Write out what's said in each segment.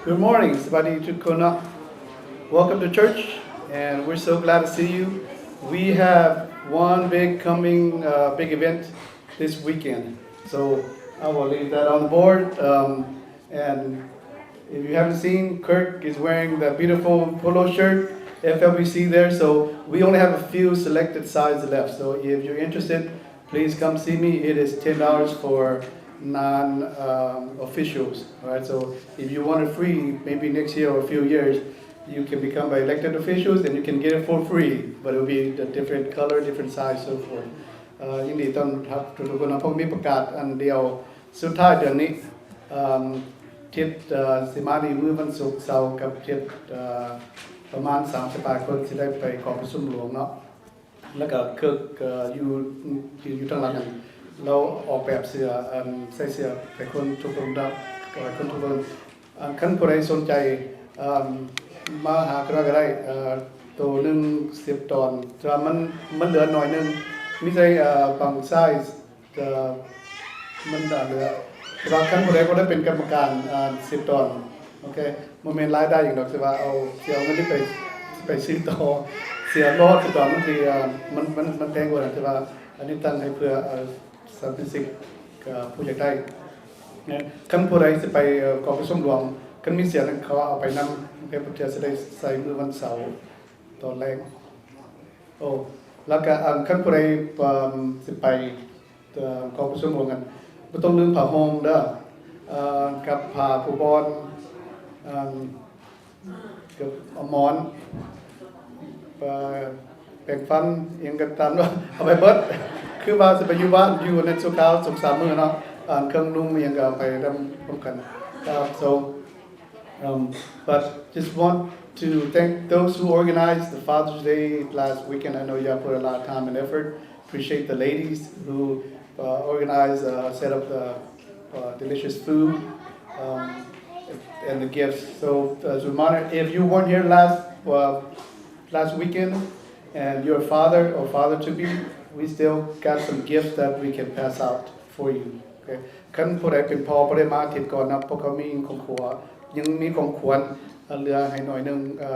Good morning, ສະບາຍດີທຸກຄົນເນາະ. Welcome to church, and we're so glad to see you. We have one big coming, uh, big event this weekend. So I will leave that on the board. Um, and if you haven't seen, Kirk is wearing the beautiful polo shirt, F L B C there. So we only have a few selected size left. So if you're interested, please come see me. It is ten dollars for non, um, officials, right? So if you want it free, maybe next year or a few years, you can become an elected officials and you can get it for free, but it'll be a different color, different size, so forth. ເອີ ຍິນດີຕ້ອນຮັບທຸກໆຄົນເນາະ. ເພິ່ນມີປະກາດອັນດຽວສຸດທ້າຍເດືອນນີ້ ເອີ ທິດ ເອີ ຊິມານີ້ມື້ວັນສຸກ ເສົາ ກັບທິດ ເອີ ປະມານສາມສິບປາຍຄົນຊິໄດ້ໄປກອງປະຊຸມຫຼວງເນາະ. ແລ້ວກໍເຄີກ ເອີ ຢູ່ ຢູ່ ຢູ່ທາງຫຼັງນັ້ນ ລາວອອກແບບເສື້ອ ອັນ ໃສ່ເສື້ອໃຫ້ຄົນທຸກຄົນໄດ້ ໃຫ້ຄົນທຸກຄົນ. ອັນ ຄັນຜູ້ໃດສົນໃຈ ເອີ ມາຫາຂ້ານ້ອຍກໍໄດ້ ເອີ ໂຕໜຶ່ງສິບຕອນ ແຕ່ວ່າມັນ ມັນເຫຼືອໜ້ອຍໜຶ່ງ ມີໃສ່ ເອີ ບາງໄຊ ເອີ ມັນເຫຼືອ ແຕ່ວ່າຄັນຜູ້ໃດບໍ່ໄດ້ເປັນກຳມະການ ເອີ ສິບຕອນ ໂອເຄ ບໍ່ແມ່ນລາຍໄດ້ຫຍັງດອກ ແຕ່ວ່າເອົາ ຊິເອົາເງິນນີ້ໄປ ໄປຊື້ຕໍ່ ເສຍບໍ່ຮອດ ແຕ່ວ່າມັນຊິ ມັນ ມັນ ມັນແພງກວ່ານັ້ນ ແຕ່ວ່າອັນນີ້ຕັ້ງໃຫ້ເພື່ອ ເອີ ສະມາຊິກ ເອີ ຜູ້ຢາກໄດ້ນະ. ຄັນຜູ້ໃດຊິໄປ ເອີ ກອງປະຊຸມຫຼວງ ຄັນມີເສື້ອນັ້ນ ເຂົາເອົາໄປນຳ ເພື່ອ ເພື່ອຊິໄດ້ໃສ່ມື້ວັນເສົາຕອນແລງ. ໂອ້ ແລ້ວກະ ອັນ ຄັນຜູ້ໃດ ເອີ ຊິໄປ ເອີ ກອງປະຊຸມຮ່ວມກັນ ບໍ່ຕ້ອງລືມຜ້າຫົ່ມເດີ ເອີ ກັບຜ້າປູບອນ ເອີ ກັບໝອນ ເອີ ແປງຟັນ ອີ່ຫຍັງກໍຕາມເນາະ ເອົາໄປເບິດ ຄືວ່າຊິໄປຢູ່ບ້ານ ຢູ່ໃນຊົ່ວຄາວສອງສາມມື້ເນາະ ອັນ ເຄື່ອງນຸ່ງອີ່ຫຍັງກໍເອົາໄປນຳຮ່ວມກັນ. ເອີ so Um, but just want to thank those who organized the Father's Day last weekend. I know y'all put a lot of time and effort. Appreciate the ladies who, uh, organized, uh, set up the, uh, delicious food, um, and the gifts. So, as a reminder, if you weren't here last, uh, last weekend and you're a father or father to be, we still got some gifts that we can pass out for you. ໂອເຄ ຄັນຜູ້ໃດເປັນພໍ່ບໍ່ໄດ້ມາອາທິດກ່ອນນະ ພວກເຂົາມີຂອງຂວັນ ຍັງມີຂອງຂວັນເຫຼືອໃຫ້ໜ້ອຍໜຶ່ງ ເອີ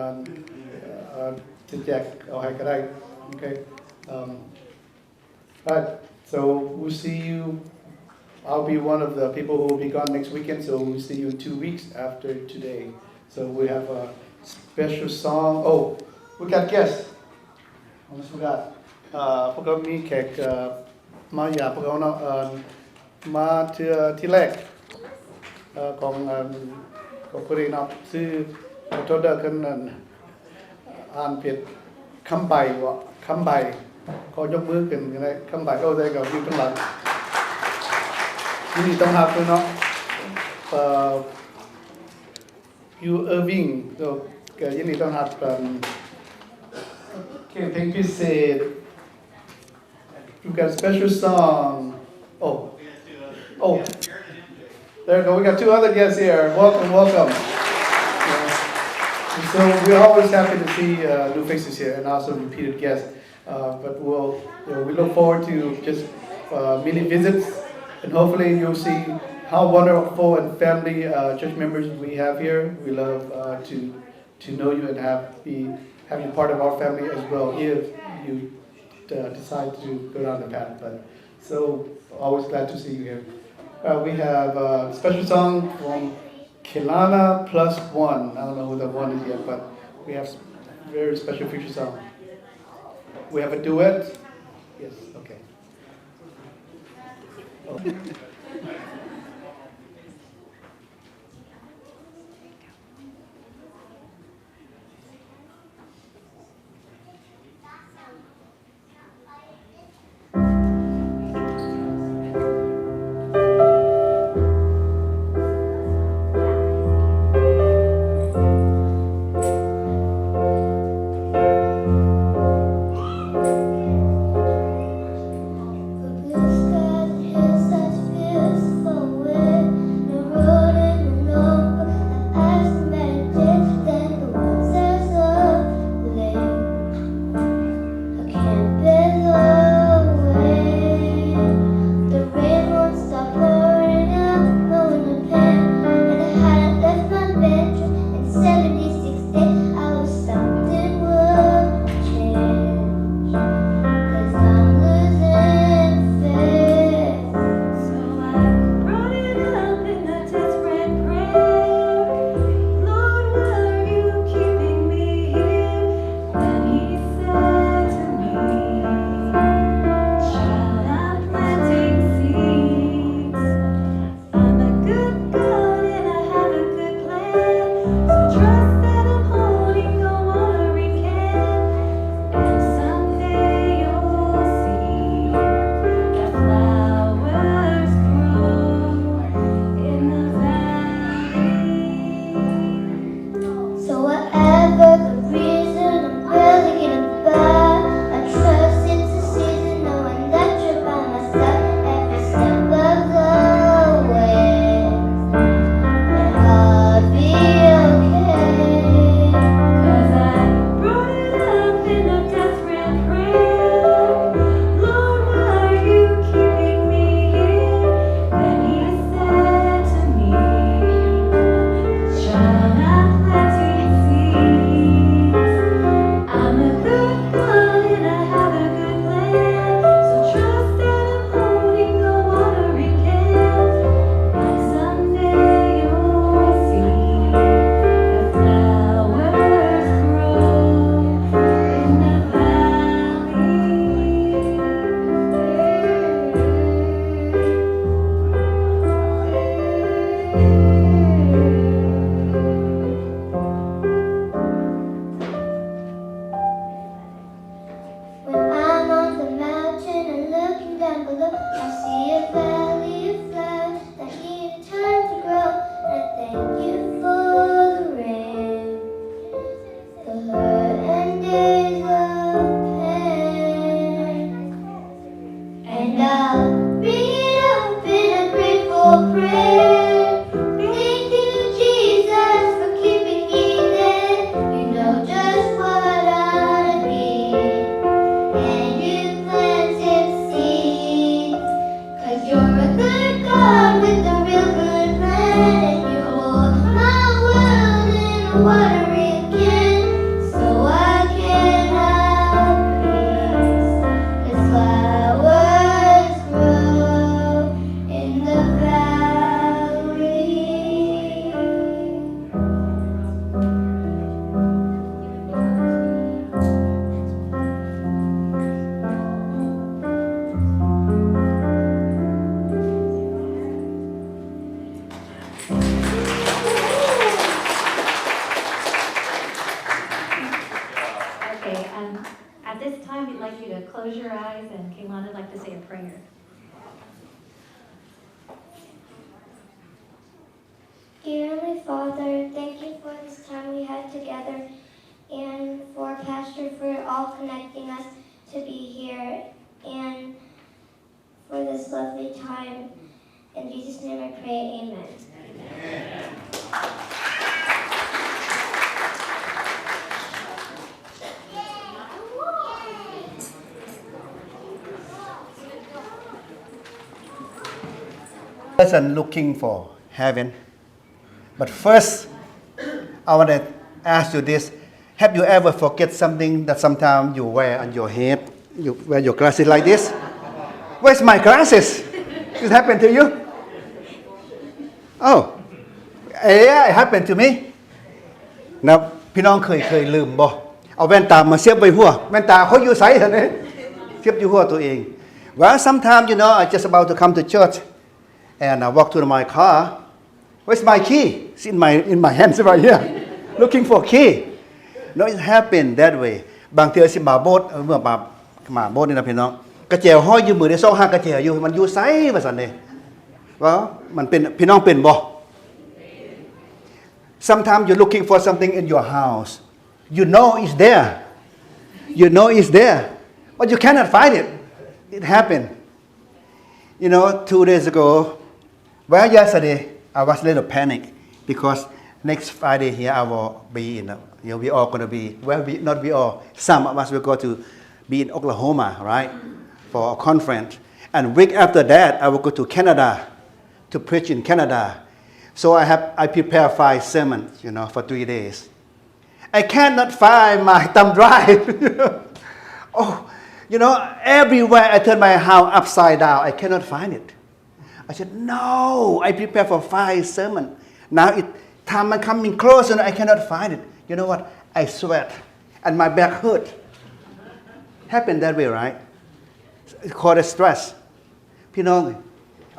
ເອີ ຈະແຈກເອົາໃຫ້ກໍໄດ້. ໂອເຄ right, so we'll see you. I'll be one of the people who will be gone next weekend, so we'll see you in two weeks after today. So we have a special song. Oh, we got guests. Almost forgot. ເອີ ພວກເຮົາມີແຂກ ເອີ ມາຢາມພວກເຮົາເນາະ ເອີ ມາເທື່ອທີແລກ ເອີ ຂອງ ເອີ ຂອງຜູ້ນີ້ເນາະ ຊື່ ຂໍໂທດເດີ ເພິ່ນ ອັນ ອ່ານຜິດ ຄຳໃບບໍ ຄຳໃບ ຂໍຍົກມືຂຶ້ນກໍໄດ້ ຄຳໃບ ໂອ້ ໄດ້ ກໍຢູ່ຂ້າງຫຼັງ ຍິນດີຕ້ອນຮັບເນາະ ເອີ ຢູ່ເອີວິງ ກໍ ກໍຍິນດີຕ້ອນຮັບ ເອີ ເພງພິເສດ We've got a special song. Oh. Oh. There we go. We got two other guests here. Welcome, welcome. Yeah. And so we're always happy to see, uh, new faces here and also repeated guests. Uh, but we'll, you know, we look forward to just, uh, many visits, and hopefully you'll see how wonderful and family, uh, church members we have here. We love, uh, to, to know you and have, be, have you part of our family as well if you, uh, decide to go down the path. But so, always glad to see you here. Uh, we have a special song from Kelana Plus One. I don't know who the one is yet, but we have s-, very special feature song. We have a duet. Yes, okay. Oh. Father, thank you for this time we had together and for Pastor for all connecting us to be here and for this lovely time. In Jesus' name I pray, amen. Person looking for heaven. But first, I want to ask you this. Have you ever forget something that sometimes you wear on your head? You wear your glasses like this? Where's my glasses? It happened to you? Oh, yeah, it happened to me. ນະ ພີ່ນ້ອງເຄີຍ ເຄີຍລືມບໍ່? ເອົາແວ່ນຕາມາສຽບໄວ້ຫົວ ແວ່ນຕາຂ້ອຍຢູ່ໃສ? ສຽບຢູ່ຫົວຕົວເອງ. Well, sometimes, you know, I just about to come to church and I walk to my car. Where's my key? It's in my, in my hands right here. Looking for key. No, it happened that way. ບາງເທື່ອຊິມາໂບດ ເອີ ເມື່ອມາ ມາໂບດນີ້ນະພີ່ນ້ອງ ກະແຈຫ້ອຍຢູ່ມື ໄດ້ຊອກຫາກະແຈຢູ່ ມັນຢູ່ໃສວ່າຊັ້ນເດ້. ວ່າມັນເປັນ ພີ່ນ້ອງເປັນບໍ່? Sometimes you're looking for something in your house. You know it's there. You know it's there. But you cannot find it. It happened. You know, two days ago, well, yesterday, I was a little panic because next Friday here I will be in, you know, we all gonna be, well, we, not we all, some of us will go to be in Oklahoma, right, for a conference. And week after that, I will go to Canada to preach in Canada. So I have, I prepare five sermons, you know, for three days. I cannot find my thumb drive. Oh, you know, everywhere I turn my house upside down, I cannot find it. I said, no, I prepare for five sermon. Now it, time is coming close and I cannot find it. You know what? I sweat and my back hurt. Happen that way, right? It's called a stress. ພີ່ນ້ອງ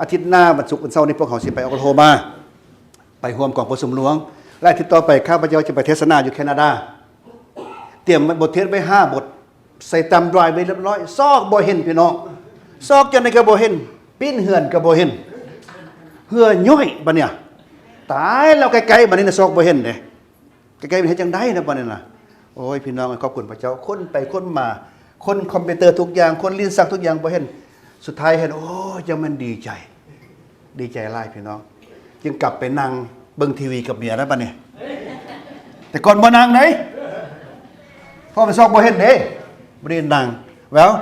ອາທິດໜ້າ ວັນສຸກ ວັນເສົານີ້ ພວກເຮົາຊິໄປໂອຄລາໂຮມາ ໄປຮ່ວມກອງປະຊຸມຫຼວງ ແລະ ອາທິດຕໍ່ໄປ ຂ້າພະເຈົ້າຈະໄປເທດສະໜາຢູ່ແຄນາດາ. ຕຽມບົດເທດໄວ້ຫ້າບົດ ໃສ່ຕຳດຣາຍໄວ້ຮຽບຮ້ອຍ ຊອກບໍ່ເຫັນພີ່ນ້ອງ ຊອກຈັ່ງໃດກໍບໍ່ເຫັນ ປີ້ນເຮືອນກໍບໍ່ເຫັນ ເຫື່ອຍ້ອຍບາດນີ້. ຕາຍແລ້ວ ໃກ້ໆບາດນີ້ນະ ຊອກບໍ່ເຫັນເດ້. ໃກ້ໆມັນເຮັດຈັ່ງໃດນະບັດນີ້ນະ. ໂອ້ຍ ພີ່ນ້ອງເອີຍ ຂອບຄຸນພະເຈົ້າ ຄົ້ນໄປຄົ້ນມາ ຄົ້ນຄອມພິວເຕີທຸກຢ່າງ ຄົ້ນລິ້ນຊັກທຸກຢ່າງບໍ່ເຫັນ ສຸດທ້າຍເຫັນ ໂອ້ຍ ຈັ່ງແມ່ນດີໃຈ ດີໃຈຫຼາຍພີ່ນ້ອງ ຈຶ່ງກັບໄປນັ່ງເບິ່ງທີວີກັບເມຍແລ້ວບັດນີ້. ແຕ່ກ່ອນບໍ່ນັ່ງເດ້ ເພາະມັນຊອກບໍ່ເຫັນເດ້ ບໍ່ໄດ້ນັ່ງ. Well,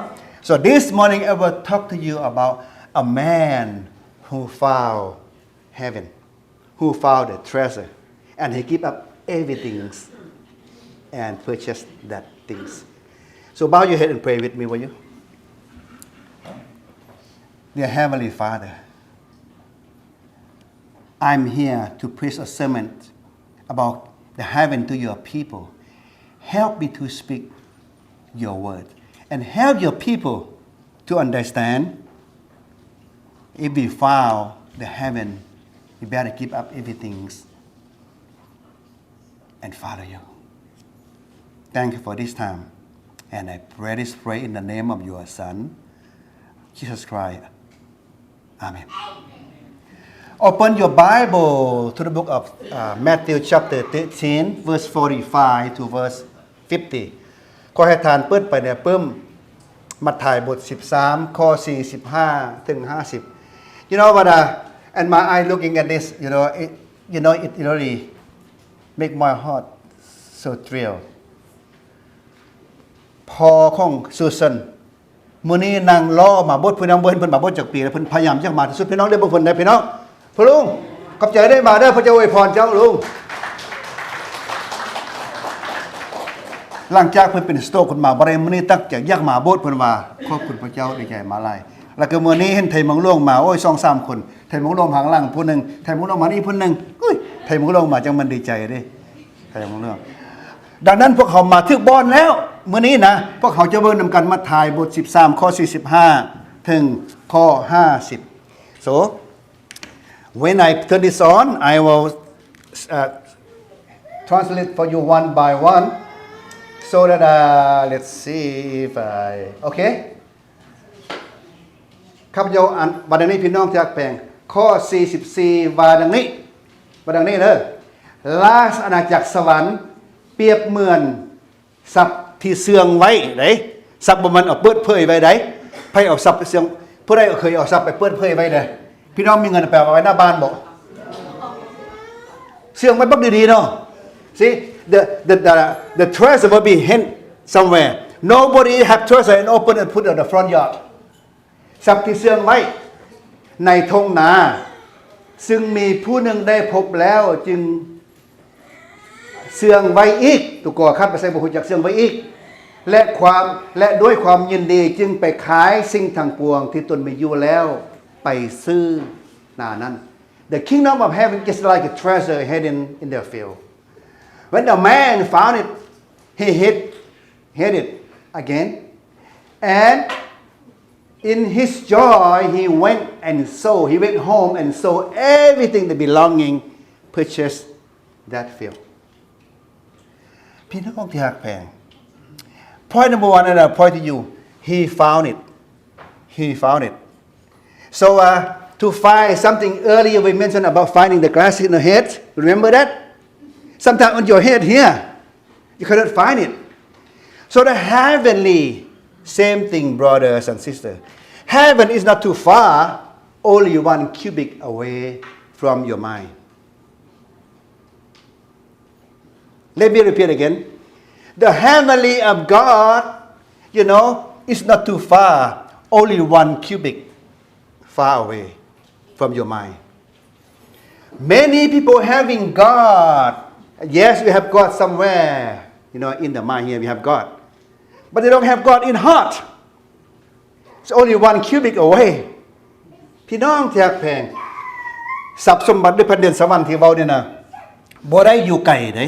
so this morning I will talk to you about a man who found heaven. Who found the treasure, and he give up everything and purchase that things. So bow your head and pray with me, will you? Dear Heavenly Father, I'm here to preach a sermon about the heaven to your people. Help me to speak your word and help your people to understand. If we found the heaven, we better give up everything and follow you. Thank you for this time. And I pray this prayer in the name of your Son, Jesus Christ. Amen. Open your Bible to the book of uh, Matthew chapter thirteen, verse forty-five to verse fifty. ຂໍໃຫ້ທ່ານເປີດໄປໃນປຶ້ມ ມັດທາຍບົດສິບສາມ ຂໍ້ສີ່ສິບຫ້າເຖິງຫ້າສິບ. You know what, uh, and my eye looking at this, you know, it, you know, it really make my heart so thrill. ພໍ່ຂອງ Susan ມື້ນີ້ນັ່ງລໍມາໂບດ ພີ່ນ້ອງບໍ່ເຫັນເພິ່ນມາໂບດຈັກປີແລ້ວ ເພິ່ນພະຍາຍາມຢາກມາທີ່ສຸດ ພີ່ນ້ອງໄດ້ເບິ່ງເພິ່ນໄດ້ພີ່ນ້ອງ. ພໍ່ລຸງ ຂອບໃຈເດ້ ມາເດີ ພະເຈົ້າອວຍພອນເຈົ້າລຸງ. ຫຼັງຈາກເພິ່ນເປັນສະໂຕກຂຶ້ນມາບໍ່ໄດ້ ມື້ນີ້ຕັ້ງໃຈຢາກມາໂບດ ເພິ່ນວ່າ ຂອບຄຸນພະເຈົ້າ ດີໃຈມາຫຼາຍ. ແລ້ວກໍມື້ນີ້ເຫັນໄທເມືອງຫຼວງມາ ໂອ້ຍ ສອງສາມຄົນ ໄທເມືອງຫຼວງທາງຫຼັງຜູ້ໜຶ່ງ ໄທເມືອງຫຼວງມານີ້ຜູ້ໜຶ່ງ ອຸ້ຍ ໄທເມືອງຫຼວງມາຈັ່ງມັນດີໃຈເດ້ ໄທເມືອງຫຼວງ. ດັ່ງນັ້ນພວກເຮົາມາຖືກບ່ອນແລ້ວ ມື້ນີ້ນະ ພວກເຮົາຈະເບິ່ງນຳກັນ ມັດທາຍບົດສິບສາມ ຂໍ້ສີ່ສິບຫ້າເຖິງຂໍ້ຫ້າສິບ. So when I turn this on, I will uh, translate for you one by one. So that, uh, let's see if I, okay. ຂ້າພະເຈົ້າອ່ານວ່າດັ່ງນີ້ ພີ່ນ້ອງທີ່ຮັກແພງ. ຂໍ້ສີ່ສິບສີ່ ວ່າດັ່ງນີ້ ວ່າດັ່ງນີ້ເດີ. ລາຊະອານາຈັກສະຫວັນປຽບເໝືອນຊັບທີ່ເຊື່ອງໄວ້ໃດ໋, ຊັບບໍ່ແມ່ນເອົາເປີດເຜີຍໄວ້ໃດ໋. ໃຜເອົາຊັບໄປເຊື່ອງ, ຜູ້ໃດເຄີຍເອົາຊັບໄປເປີດເຜີຍໄວ້ເດ້? ພີ່ນ້ອງມີເງິນໄປເອົາໄວ້ໜ້າບ້ານບໍ່? ເຊື່ອງໄວ້ບັກດີໆເນາະ. See, the, the, the, the treasure will be hidden somewhere. Nobody have treasure and open and put on the front yard. ຊັບທີ່ເຊື່ອງໄວ້ໃນທົ່ງນາ ຊຶ່ງມີຜູ້ໜຶ່ງໄດ້ພົບແລ້ວຈຶ່ງເຊື່ອງໄວ້ອີກ, ຕົວກໍຂັດໄປໃສ່ບໍ່ຮູ້ຈັກເຊື່ອງໄວ້ອີກ ແລະ ຄວາມ ແລະ ດ້ວຍຄວາມຍິນດີຈຶ່ງໄປຂາຍສິ່ງທັງປວງທີ່ຕົນມີຢູ່ແລ້ວໄປຊື້ນານັ້ນ. The kingdom of heaven is like a treasure hidden in the field. When a man found it, he hid, hid it again, and in his joy, he went and sold. He went home and sold everything, the belonging, purchased that field. ພີ່ນ້ອງທີ່ຮັກແພງ, point number one, and I point to you, he found it. He found it. So, uh, to find something, earlier we mentioned about finding the glass in the head. Remember that? Sometimes on your head here, you cannot find it. So the heavenly, same thing, brothers and sisters. Heaven is not too far, only one cubit away from your mind. Let me repeat again. The heavenly of God, you know, is not too far, only one cubit far away from your mind. Many people having God. Yes, we have God somewhere, you know, in the mind here we have God. But they don't have God in heart. It's only one cubit away. ພີ່ນ້ອງທີ່ຮັກແພງ, ຊັບສົມບັດ ຫຼື ແຜ່ນດິນສະຫວັນທີ່ເວົ້ານີ້ນະ ບໍ່ໄດ້ຢູ່ໄກເດ້.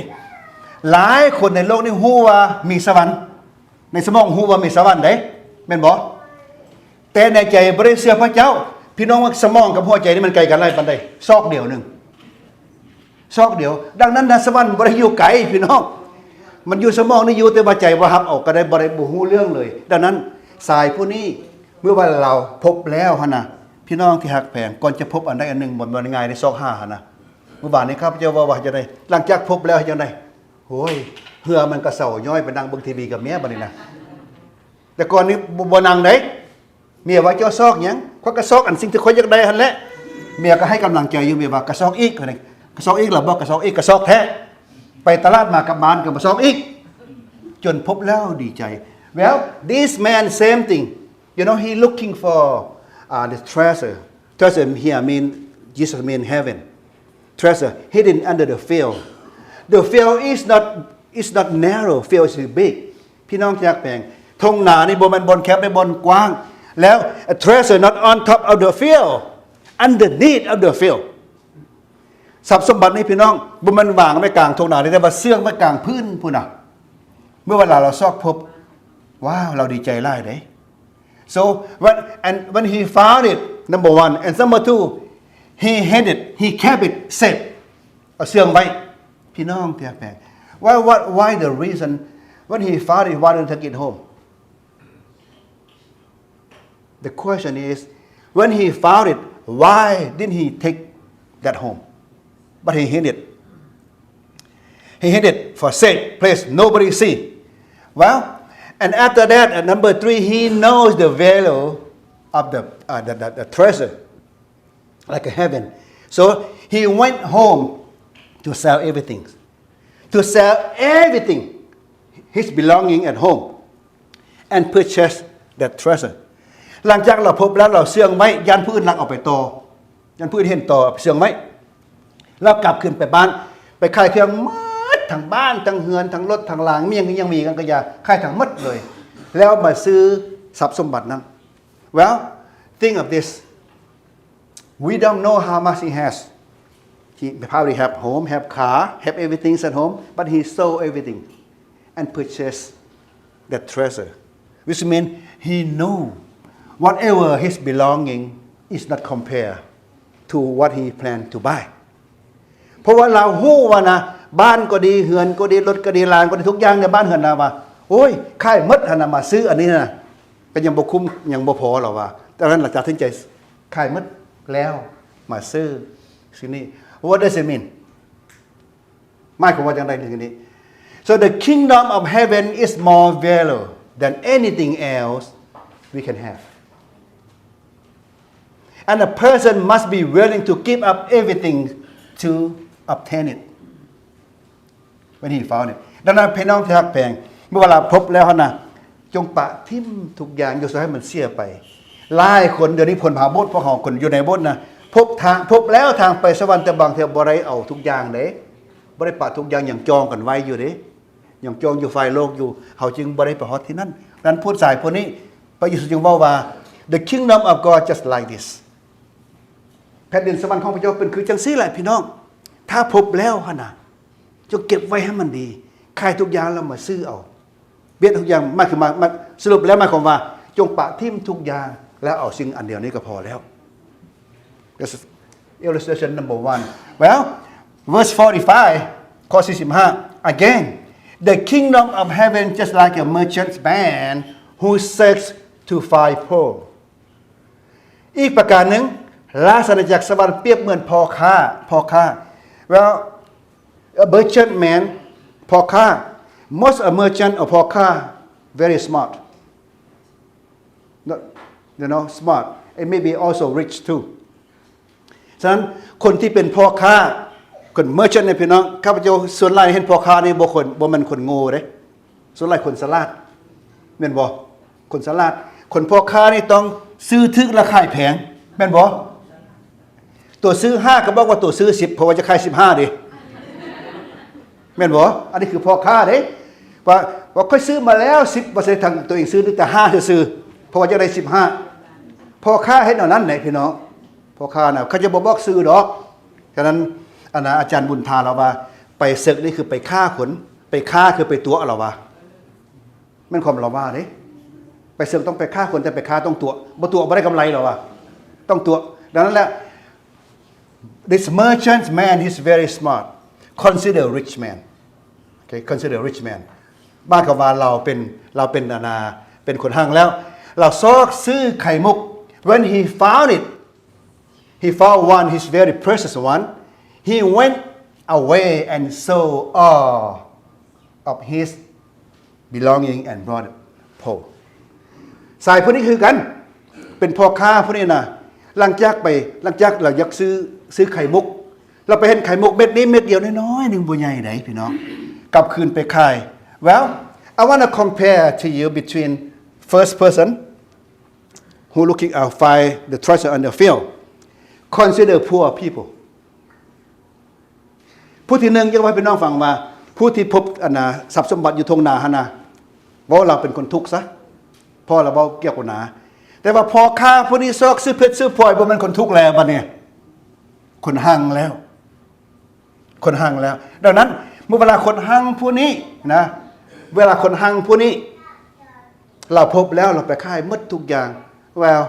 ຫຼາຍຄົນໃນໂລກນີ້ຮູ້ວ່າມີສະຫວັນ, ໃນສະໝອງຮູ້ວ່າມີສະຫວັນເດ້, ແມ່ນບໍ່? ແຕ່ໃນໃຈບໍ່ໄດ້ເຊື່ອພະເຈົ້າ. ພີ່ນ້ອງວ່າສະໝອງກັບຫົວໃຈນີ້ມັນໄກກັນຫຼາຍປານໃດ? ຊອກດຽວໜຶ່ງ. ຊອກດຽວ. ດັ່ງນັ້ນນະ ສະຫວັນບໍ່ໄດ້ຢູ່ໄກພີ່ນ້ອງ, ມັນຢູ່ສະໝອງນີ້ຢູ່, ແຕ່ວ່າໃຈບໍ່ຮັບເອົາກໍໄດ້, ບໍ່ໄດ້, ບໍ່ຮູ້ເລື່ອງເລີຍ. ດັ່ງນັ້ນຊາຍຜູ້ນີ້ ເມື່ອວ່າລາວພົບແລ້ວຫັ້ນນະ, ພີ່ນ້ອງທີ່ຮັກແພງ, ກ່ອນຈະພົບອັນໃດອັນໜຶ່ງ ບໍ່ແມ່ນງ່າຍເດ້ ຊອກຫາຫັ້ນນະ. ມື້ວານນີ້ຂ້າພະເຈົ້າເວົ້າວ່າຈັ່ງໃດ? ຫຼັງຈາກພົບແລ້ວເຮັດຈັ່ງໃດ? ໂອ້ຍ ເຫື່ອມັນກະເຊົາຍ້ອຍໄປນັ່ງເບິ່ງທີວີກັບເມຍບັດນີ້ນະ. ແຕ່ກ່ອນນີ້ບໍ່ ບໍ່ນັ່ງເດ້. ເມຍວ່າ ເຈົ້າຊອກຫຍັງ? ຂ້ອຍກໍຊອກອັນສິ່ງທີ່ຂ້ອຍຢາກໄດ້ຫັ້ນແຫຼະ. ເມຍກໍໃຫ້ກຳລັງໃຈຢູ່, ເມຍວ່າ ກໍຊອກອີກ, ກໍຊອກອີກລະບໍ? ກໍຊອກອີກ, ກໍຊອກແທ້. ໄປຕະຫຼາດມາກັບບ້ານກໍມາຊອກອີກ, ຈົນພົບແລ້ວດີໃຈ. Well, this man, same thing. You know, he looking for, uh, the treasure. Treasure here mean, Jesus mean heaven. Treasure hidden under the field. The field is not, is not narrow, field is big. ພີ່ນ້ອງທີ່ຮັກແພງ, ທົ່ງນານີ້ບໍ່ແມ່ນບ່ອນແຄບເດ້, ບ່ອນກວ້າງ. ແລ້ວ a treasure not on top of the field, underneath of the field. ຊັບສົມບັດນີ້ພີ່ນ້ອງ ບໍ່ແມ່ນວາງໄວ້ກາງທົ່ງນາເດ້, ແຕ່ວ່າເຊື່ອງໄວ້ກາງພື້ນພຸ້ນນະ. ເມື່ອເວລາລາວຊອກພົບ, ວ້າວ ລາວດີໃຈຫຼາຍເດ້. So when, and when he found it, number one, and number two, he hid it, he kept it safe. ເອົາເຊື່ອງໄວ້. ພີ່ນ້ອງທີ່ຮັກແພງ, why, what, why the reason when he found it, why didn't take it home? The question is, when he found it, why didn't he take that home? But he hid it. He hid it for safe place, nobody see. Well, and after that, at number three, he knows the value of the, uh, the, the, the treasure, like a heaven. So he went home to sell everything, to sell everything, his belonging at home, and purchase that treasure. ຫຼັງຈາກລາວພົບແລ້ວ ລາວເຊື່ອງໄວ້, ຢ້ານຜູ້ອື່ນລັກເອົາໄປຕໍ່, ຢ້ານຜູ້ອື່ນເຫັນຕໍ່, ເຊື່ອງໄວ້. ລາວກັບຄືນໄປບ້ານ, ໄປຂາຍເຄື່ອງໝົດ, ທັງບ້ານ, ທັງເຮືອນ, ທັງລົດ, ທັງລາງ, ມີຫຍັງ, ຍັງມີຫຍັງກໍຢ່າ, ຂາຍທັງໝົດເລີຍ, ແລ້ວມາຊື້ຊັບສົມບັດນັ້ນ. Well, think of this. We don't know how much he has. He probably have home, have car, have everything at home, but he sold everything and purchased that treasure, which means he know whatever his belonging is not compare to what he plan to buy. ເພາະວ່າລາວຮູ້ວ່ານະ, ບ້ານກໍດີ, ເຮືອນກໍດີ, ລົດກໍດີ, ລາງກໍດີ, ທຸກຢ່າງໃນບ້ານເຮືອນລາວວ່າ, ໂອ້ຍ, ຂາຍໝົດຫັ້ນນະ, ມາຊື້ອັນນີ້ນະ, ກໍຍັງບໍ່ຄຸ້ມ, ຍັງບໍ່ພໍ, ລາວວ່າ. ດັ່ງນັ້ນລາວຕັດສິນໃຈຂາຍໝົດແລ້ວມາຊື້ສິ່ງນີ້. What does it mean? ໝາຍຄວາມວ່າຈັ່ງໃດທີນີ້? So the kingdom of heaven is more value than anything else we can have. And a person must be willing to give up everything to obtain it when he found it. ດັ່ງນັ້ນ ພີ່ນ້ອງທີ່ຮັກແພງ, ເມື່ອເວລາພົບແລ້ວຫັ້ນນະ, ຈົ່ງປະຖິ້ມທຸກຢ່າງຢູ່ ໃຫ້ມັນເສຍໄປ. ຫຼາຍຄົນດຽວນີ້ ຄົນມາໂບດ, ພວກເຮົາຄົນຢູ່ໃນໂບດນະ, ພົບທາງ, ພົບແລ້ວທາງໄປສະຫວັນ, ແຕ່ບາງເທື່ອບໍ່ໄດ້ເອົາທຸກຢ່າງເດ້, ບໍ່ໄດ້ປະທຸກຢ່າງ, ຍັງຈອງກັນໄວ້ຢູ່ເດ້, ຍັງຈອງຢູ່ຝ່າຍໂລກຢູ່, ເຮົາຈຶ່ງບໍ່ໄດ້ໄປຮອດທີ່ນັ້ນ. ນັ້ນຜູ້ຊາຍຜູ້ນີ້, ພະເຢຊູຈຶ່ງເວົ້າວ່າ The kingdom of God just like this. ແຜ່ນດິນສະຫວັນຂອງພະເຈົ້າເປັນຄືຈັ່ງຊີ້ແຫຼະ ພີ່ນ້ອງ. ຖ້າພົບແລ້ວຫັ້ນນະ, ຈົ່ງເກັບໄວ້ໃຫ້ມັນດີ, ຂາຍທຸກຢ່າງແລ້ວມາຊື້ເອົາ. ເບຍທຸກຢ່າງ ໝາຍຄື ມາ, ມາ, ສະຫຼຸບແລ້ວໝາຍຄວາມວ່າ ຈົ່ງປະຖິ້ມທຸກຢ່າງ ແລ້ວເອົາສິ່ງອັນດຽວນີ້ກໍພໍແລ້ວ. That's illustration number one. Well, verse forty-five ຂໍ້ສີ່ສິບຫ້າ Again, the kingdom of heaven just like a merchantman who seeks to find pearl. ອີກປະການໜຶ່ງ, ລາຊະອານາຈັກສະຫວັນປຽບເໝືອນພໍ່ຄ້າ, ພໍ່ຄ້າ. Well, a merchantman, ພໍ່ຄ້າ. Most a merchant or ພໍ່ຄ້າ very smart. No, you know, smart. And maybe also rich too. ສະນັ້ນ ຄົນທີ່ເປັນພໍ່ຄ້າ, ຄົນ merchant ນີ້ ພີ່ນ້ອງ, ຂ້າພະເຈົ້າສ່ວນຫຼາຍເຫັນພໍ່ຄ້ານີ້ບໍ່ຄົນ, ບໍ່ແມ່ນຄົນໂງ່ເດ້. ສ່ວນຫຼາຍຄົນສະຫຼາດ ແມ່ນບໍ່? ຄົນສະຫຼາດ, ຄົນພໍ່ຄ້ານີ້ຕ້ອງຊື້ຖືກແລະຂາຍແພງ ແມ່ນບໍ່? ຕົວຊື້ຫ້າກໍບອກວ່າຕົວຊື້ສິບ ເພາະວ່າຈະຂາຍສິບຫ້າເດ້ ແມ່ນບໍ່? ອັນນີ້ຄືພໍ່ຄ້າເດ້ ວ່າ, ວ່າຂ້ອຍຊື້ມາແລ້ວສິບ ວ່າຊິທາງຕົວເອງຊື້ແຕ່ຫ້າຊື່ໆ ເພາະວ່າຈະໄດ້ສິບຫ້າ. ພໍ່ຄ້າເຮັດແນວນັ້ນແຫຼະ ພີ່ນ້ອງ. ພໍ່ຄ້ານະ ເຂົາຈະບໍ່ບອກຊື່ດອກ. ສະນັ້ນ ອັນນະ ອາຈານບຸນທາລາວວ່າ ໄປເສິກນີ້ຄືໄປຂ້າຄົນ, ໄປຄ້າຄືໄປຕົວະ ລາວວ່າ. ແມ່ນຄວາມລາວວ່າເດ້. ໄປເສິກຕ້ອງໄປຄ້າຄົນ, ແຕ່ໄປຄ້າຕ້ອງຕົວະ, ບໍ່ຕົວະບໍ່ໄດ້ກຳໄລ ລາວວ່າ. ຕ້ອງຕົວະ. ດັ່ງນັ້ນແຫຼະ this merchant man is very smart. Consider rich man. Okay, consider rich man. ໝາຍຄວາມວ່າລາວເປັນ, ລາວເປັນ ອັນນະ ເປັນຄົນຮັ່ງແລ້ວ. ລາວຊອກຊື້ໄຂ່ມຸກ. When he found it, he found one, his very precious one. He went away and sold all of his belonging and brought it poor. ຊາຍຜູ້ນີ້ຄືກັນ ເປັນພໍ່ຄ້າຜູ້ນີ້ນະ, ຫຼັງຈາກໄປ, ຫຼັງຈາກລາວຢາກຊື້, ຊື້ໄຂ່ມຸກ, ລາວໄປເຫັນໄຂ່ມຸກເມັດນີ້ ເມັດດຽວນ້ອຍໆໜຶ່ງ ບໍ່ໃຫຍ່ໃດ ພີ່ນ້ອງ, ກັບຄືນໄປຂາຍ. Well, I wanna compare to you between first person who looking out find the treasure on the field. Consider poor people. ຜູ້ທີໜຶ່ງ ຢາກເວົ້າໃຫ້ພີ່ນ້ອງຟັງວ່າ ຜູ້ທີ່ພົບ ອັນນະ ຊັບສົມບັດຢູ່ທົ່ງນາຫັ້ນນະ ເວົ້າລາວເປັນຄົນທຸກຊະ ເພາະລາວເວົ້າກ່ຽວກັບນາ. ແຕ່ວ່າພໍ່ຄ້າຜູ້ນີ້ຊອກຊື້ເພັດຊື້ພລອຍ ບໍ່ແມ່ນຄົນທຸກແລ້ວບັດນີ້, ຄົນຮັ່ງແລ້ວ, ຄົນຮັ່ງແລ້ວ. ດັ່ງນັ້ນ ເມື່ອເວລາຄົນຮັ່ງຜູ້ນີ້ນະ, ເວລາຄົນຮັ່ງຜູ້ນີ້ ລາວພົບແລ້ວ ລາວໄປຂາຍໝົດທຸກຢ່າງ. Well,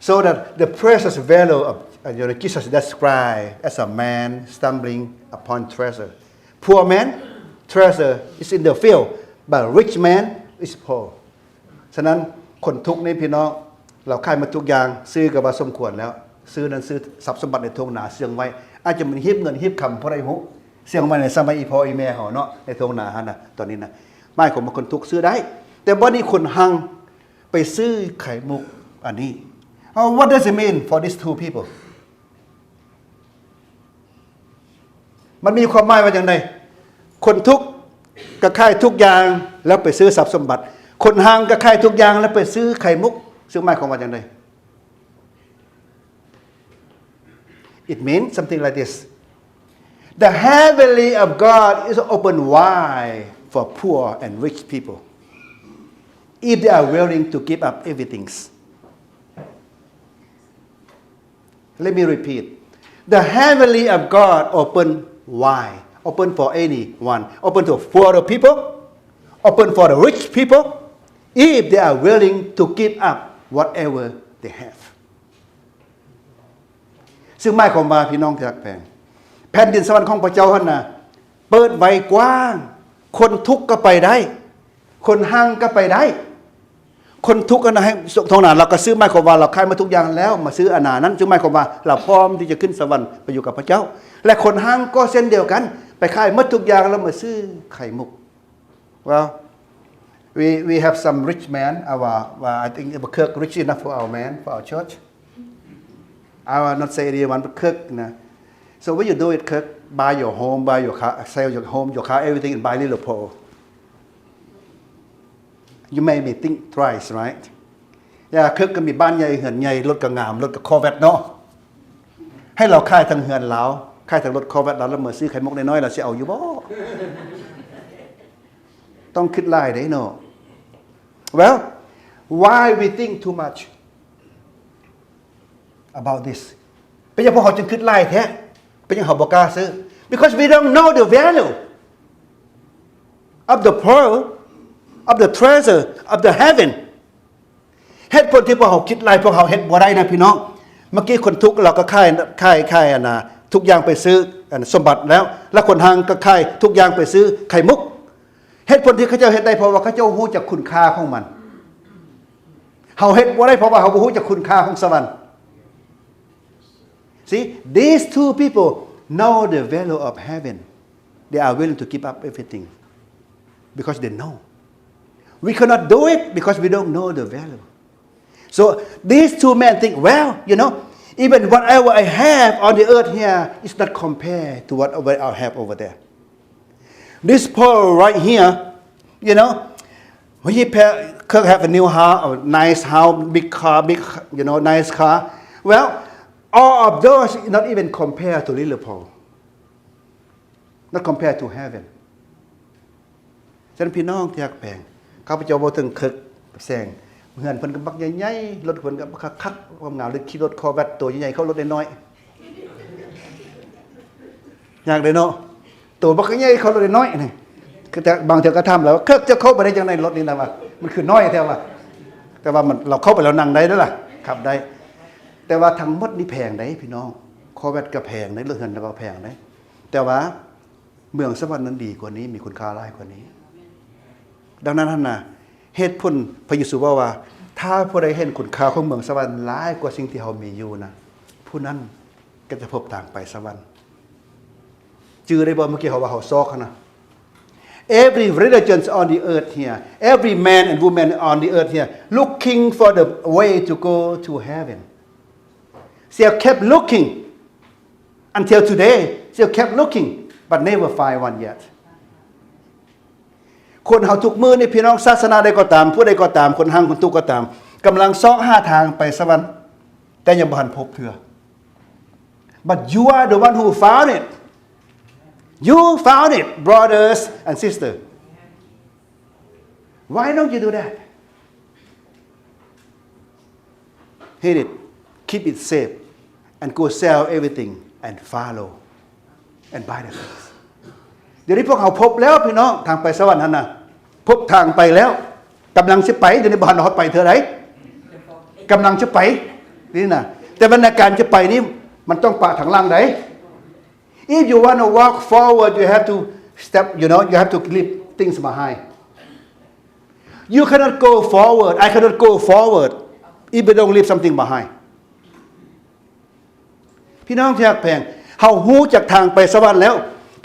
so that the precious value of, uh, you know, Jesus described as a man stumbling upon treasure. Poor man, treasure is in the field, but rich man is poor. ສະນັ້ນ ຄົນທຸກນີ້ ພີ່ນ້ອງ, ລາວຂາຍໝົດທຸກຢ່າງ, ຊື້ກໍວ່າສົມຄວນແລ້ວ, ຊື້ນັ້ນ ຊື້ຊັບສົມບັດໃນທົ່ງນາເຊື່ອງໄວ້, ອາດຈະມີຮີບເງິນຮີບຄຳ ຜູ້ໃດຮູ້, ເຊື່ອງໄວ້ໃນສະໄໝອີ່ພໍ່ອີ່ແມ່ເຮົາເນາະ, ໃນທົ່ງນາຫັ້ນນະ, ຕອນນີ້ນະ. ໝາຍຄວາມວ່າຄົນທຸກຊື້ໄດ້, ແຕ່ບັດນີ້ຄົນຮັ່ງໄປຊື້ໄຂ່ມຸກອັນນີ້. Uh, what does it mean for these two people? ມັນມີຄວາມໝາຍວ່າຈັ່ງໃດ? ຄົນທຸກກໍຂາຍທຸກຢ່າງແລ້ວໄປຊື້ຊັບສົມບັດ, ຄົນຮັ່ງກໍຂາຍທຸກຢ່າງແລ້ວໄປຊື້ໄຂ່ມຸກ, ຊຶ່ງໝາຍຄວາມວ່າຈັ່ງໃດ? It means something like this. The heavenly of God is open wide for poor and rich people if they are willing to give up everything. Let me repeat. The heavenly of God open wide, open for anyone, open to poor people, open for the rich people, if they are willing to give up whatever they have. ຊຶ່ງໝາຍຄວາມວ່າ ພີ່ນ້ອງທີ່ຮັກແພງ, ແຜ່ນດິນສະຫວັນຂອງພະເຈົ້າຫັ້ນນະ ເປີດໄວ້ກວ້າງ, ຄົນທຸກກໍໄປໄດ້, ຄົນຮັ່ງກໍໄປໄດ້. ຄົນທຸກອັນນະ ໃຫ້ທົ່ງນາ ລາວກໍຊື້, ໝາຍຄວາມວ່າລາວຂາຍໝົດທຸກຢ່າງແລ້ວ ມາຊື້ອັນນານັ້ນ, ຈຶ່ງໝາຍຄວາມວ່າລາວພ້ອມທີ່ຈະຂຶ້ນສະຫວັນໄປຢູ່ກັບພະເຈົ້າ. ແລະ ຄົນຮັ່ງກໍເຊັ່ນດຽວກັນ, ໄປຂາຍໝົດທຸກຢ່າງ ແລ້ວມາຊື້ໄຂ່ມຸກ. Well, we, we have some rich man, our, uh, I think we cook rich enough for our man, for our church. I will not say anyone, but cook, you know. So what you do is cook, buy your home, buy your car, sell your home, your car, everything, and buy little pole. You made me think twice, right? ຢາເຄີກກໍມີບ້ານໃຫຍ່ເຮືອນໃຫຍ່ ລົດກໍງາມ ລົດກໍຄໍແວັດເນາະ ໃຫ້ລາວຂາຍທັງເຮືອນລາວ ຂາຍທັງລົດຄໍແວັດລາວ ແລ້ວມາຊື້ໄຂ່ມຸກນ້ອຍໆ ລາວຊິເອົາຢູ່ບໍ່? ຕ້ອງຄິດຫຼາຍເດ້ເນາະ. Well, why we think too much about this? ເປັນຫຍັງພວກເຮົາຈຶ່ງຄິດຫຼາຍແທ້? ເປັນຫຍັງເຮົາບໍ່ກ້າຊື້? Because we don't know the value of the pearl, of the treasure of the heaven. ເຫດຜົນທີ່ພວກເຮົາຄິດຫຼາຍ ພວກເຮົາເຮັດບໍ່ໄດ້ນະພີ່ນ້ອງ. ເມື່ອກີ້ຄົນທຸກ ລາວກໍຂາຍ ຂາຍ ຂາຍ ອັນນ່າ ທຸກຢ່າງໄປຊື້ ອັນ ສົມບັດແລ້ວ ແລ້ວຄົນຮັ່ງກໍຂາຍທຸກຢ່າງໄປຊື້ໄຂ່ມຸກ. ເຫດຜົນທີ່ເຂົາເຈົ້າເຮັດໄດ້ ເພາະວ່າເຂົາເຈົ້າຮູ້ຈັກຄຸນຄ່າຂອງມັນ. ເຮົາເຮັດບໍ່ໄດ້ ເພາະວ່າເຮົາບໍ່ຮູ້ຈັກຄຸນຄ່າຂອງສະຫວັນ. See, these two people know the value of heaven. They are willing to give up everything because they know. We cannot do it because we don't know the value. So these two men think, "Well, you know, even whatever I have on the earth here is not compared to what I have over there." This pearl right here, you know, he could have a new house, a nice house, big car, big, you know, nice car. Well, all of those not even compared to little pearl. Not compared to heaven. ສະນັ້ນ ພີ່ນ້ອງທີ່ຮັກແພງ, ຂ້າພະເຈົ້າເວົ້າເຖິງເຄີກແສງ, ເຮືອນເພິ່ນກໍບັກໃຫຍ່ໆ, ລົດເພິ່ນກໍບັກຄັກໆ ງາມໆ ຫຼື ຂີ່ລົດຄໍແວັດໂຕໃຫຍ່ໆ ເຂົາລົດນ້ອຍໆ ຍາກເດ້ເນາະ, ໂຕບັກໃຫຍ່ເຂົາລົດນ້ອຍໆ ນີ້. ຄືແຕ່ບາງເທື່ອກໍຖາມລາວວ່າ ເຄີກເຈົ້າເຂົ້າໄປໄດ້ຈັ່ງໃດ ລົດນີ້ນະວ່າ ມັນຄືນ້ອຍແທ້ວ່າ. ແຕ່ວ່າມັນ ລາວເຂົ້າໄປແລ້ວນັ່ງໄດ້ເດ້ລະ, ຂັບໄດ້. ແຕ່ວ່າທັງໝົດນີ້ແພງເດ້ພີ່ນ້ອງ, ຄໍແວັດກໍແພງເດ້, ລົດເຮືອນກໍແພງເດ້, ແຕ່ວ່າ ເມືອງສະຫວັນນັ້ນດີກວ່ານີ້, ມີຄຸນຄ່າຫຼາຍກວ່ານີ້. ດັ່ງນັ້ນຫັ້ນນະ, ເຫດຜົນພະເຢຊູເວົ້າວ່າ ຖ້າຜູ້ໃດເຫັນຄຸນຄ່າຂອງເມືອງສະຫວັນຫຼາຍກວ່າສິ່ງທີ່ເຮົາມີຢູ່ນະ, ຜູ້ນັ້ນກໍຈະພົບທາງໄປສະຫວັນ. ຈື່ໄດ້ບໍ່ ເມື່ອກີ້ເຮົາວ່າເຮົາຊອກຫັ້ນນະ? Every religion on the earth here, every man and woman on the earth here looking for the way to go to heaven. They kept looking until today, they kept looking, but never find one yet. ຄົນເຮົາທຸກມື້ນີ້ ພີ່ນ້ອງ, ສາສະໜາໃດກໍຕາມ, ຜູ້ໃດກໍຕາມ, ຄົນຮັ່ງຄົນທຸກກໍຕາມ, ກຳລັງຊອກຫາທາງໄປສະຫວັນ, ແຕ່ຍັງບໍ່ທັນພົບເທື່ອ. But you are the one who found it. You found it, brothers and sisters. Why don't you do that? Hit it. Keep it safe and go sell everything and follow and buy the things. ດຽວນີ້ພວກເຮົາພົບແລ້ວພີ່ນ້ອງ, ທາງໄປສະຫວັນຫັ້ນນະ, ພົບທາງໄປແລ້ວ. ກຳລັງຊິໄປ, ດຽວນີ້ບໍ່ທັນຮອດໄປເທື່ອໃດ, ກຳລັງຈະໄປນີ້ນະ. ແຕ່ວ່າໃນການຈະໄປນີ້ ມັນຕ້ອງປະທາງຫຼັງໃດ. If you wanna walk forward, you have to step, you know, you have to leave things behind. You cannot go forward, I cannot go forward if we don't leave something behind. ພີ່ນ້ອງທີ່ຮັກແພງ, ເຮົາຮູ້ຈັກທາງໄປສະຫວັນແລ້ວ,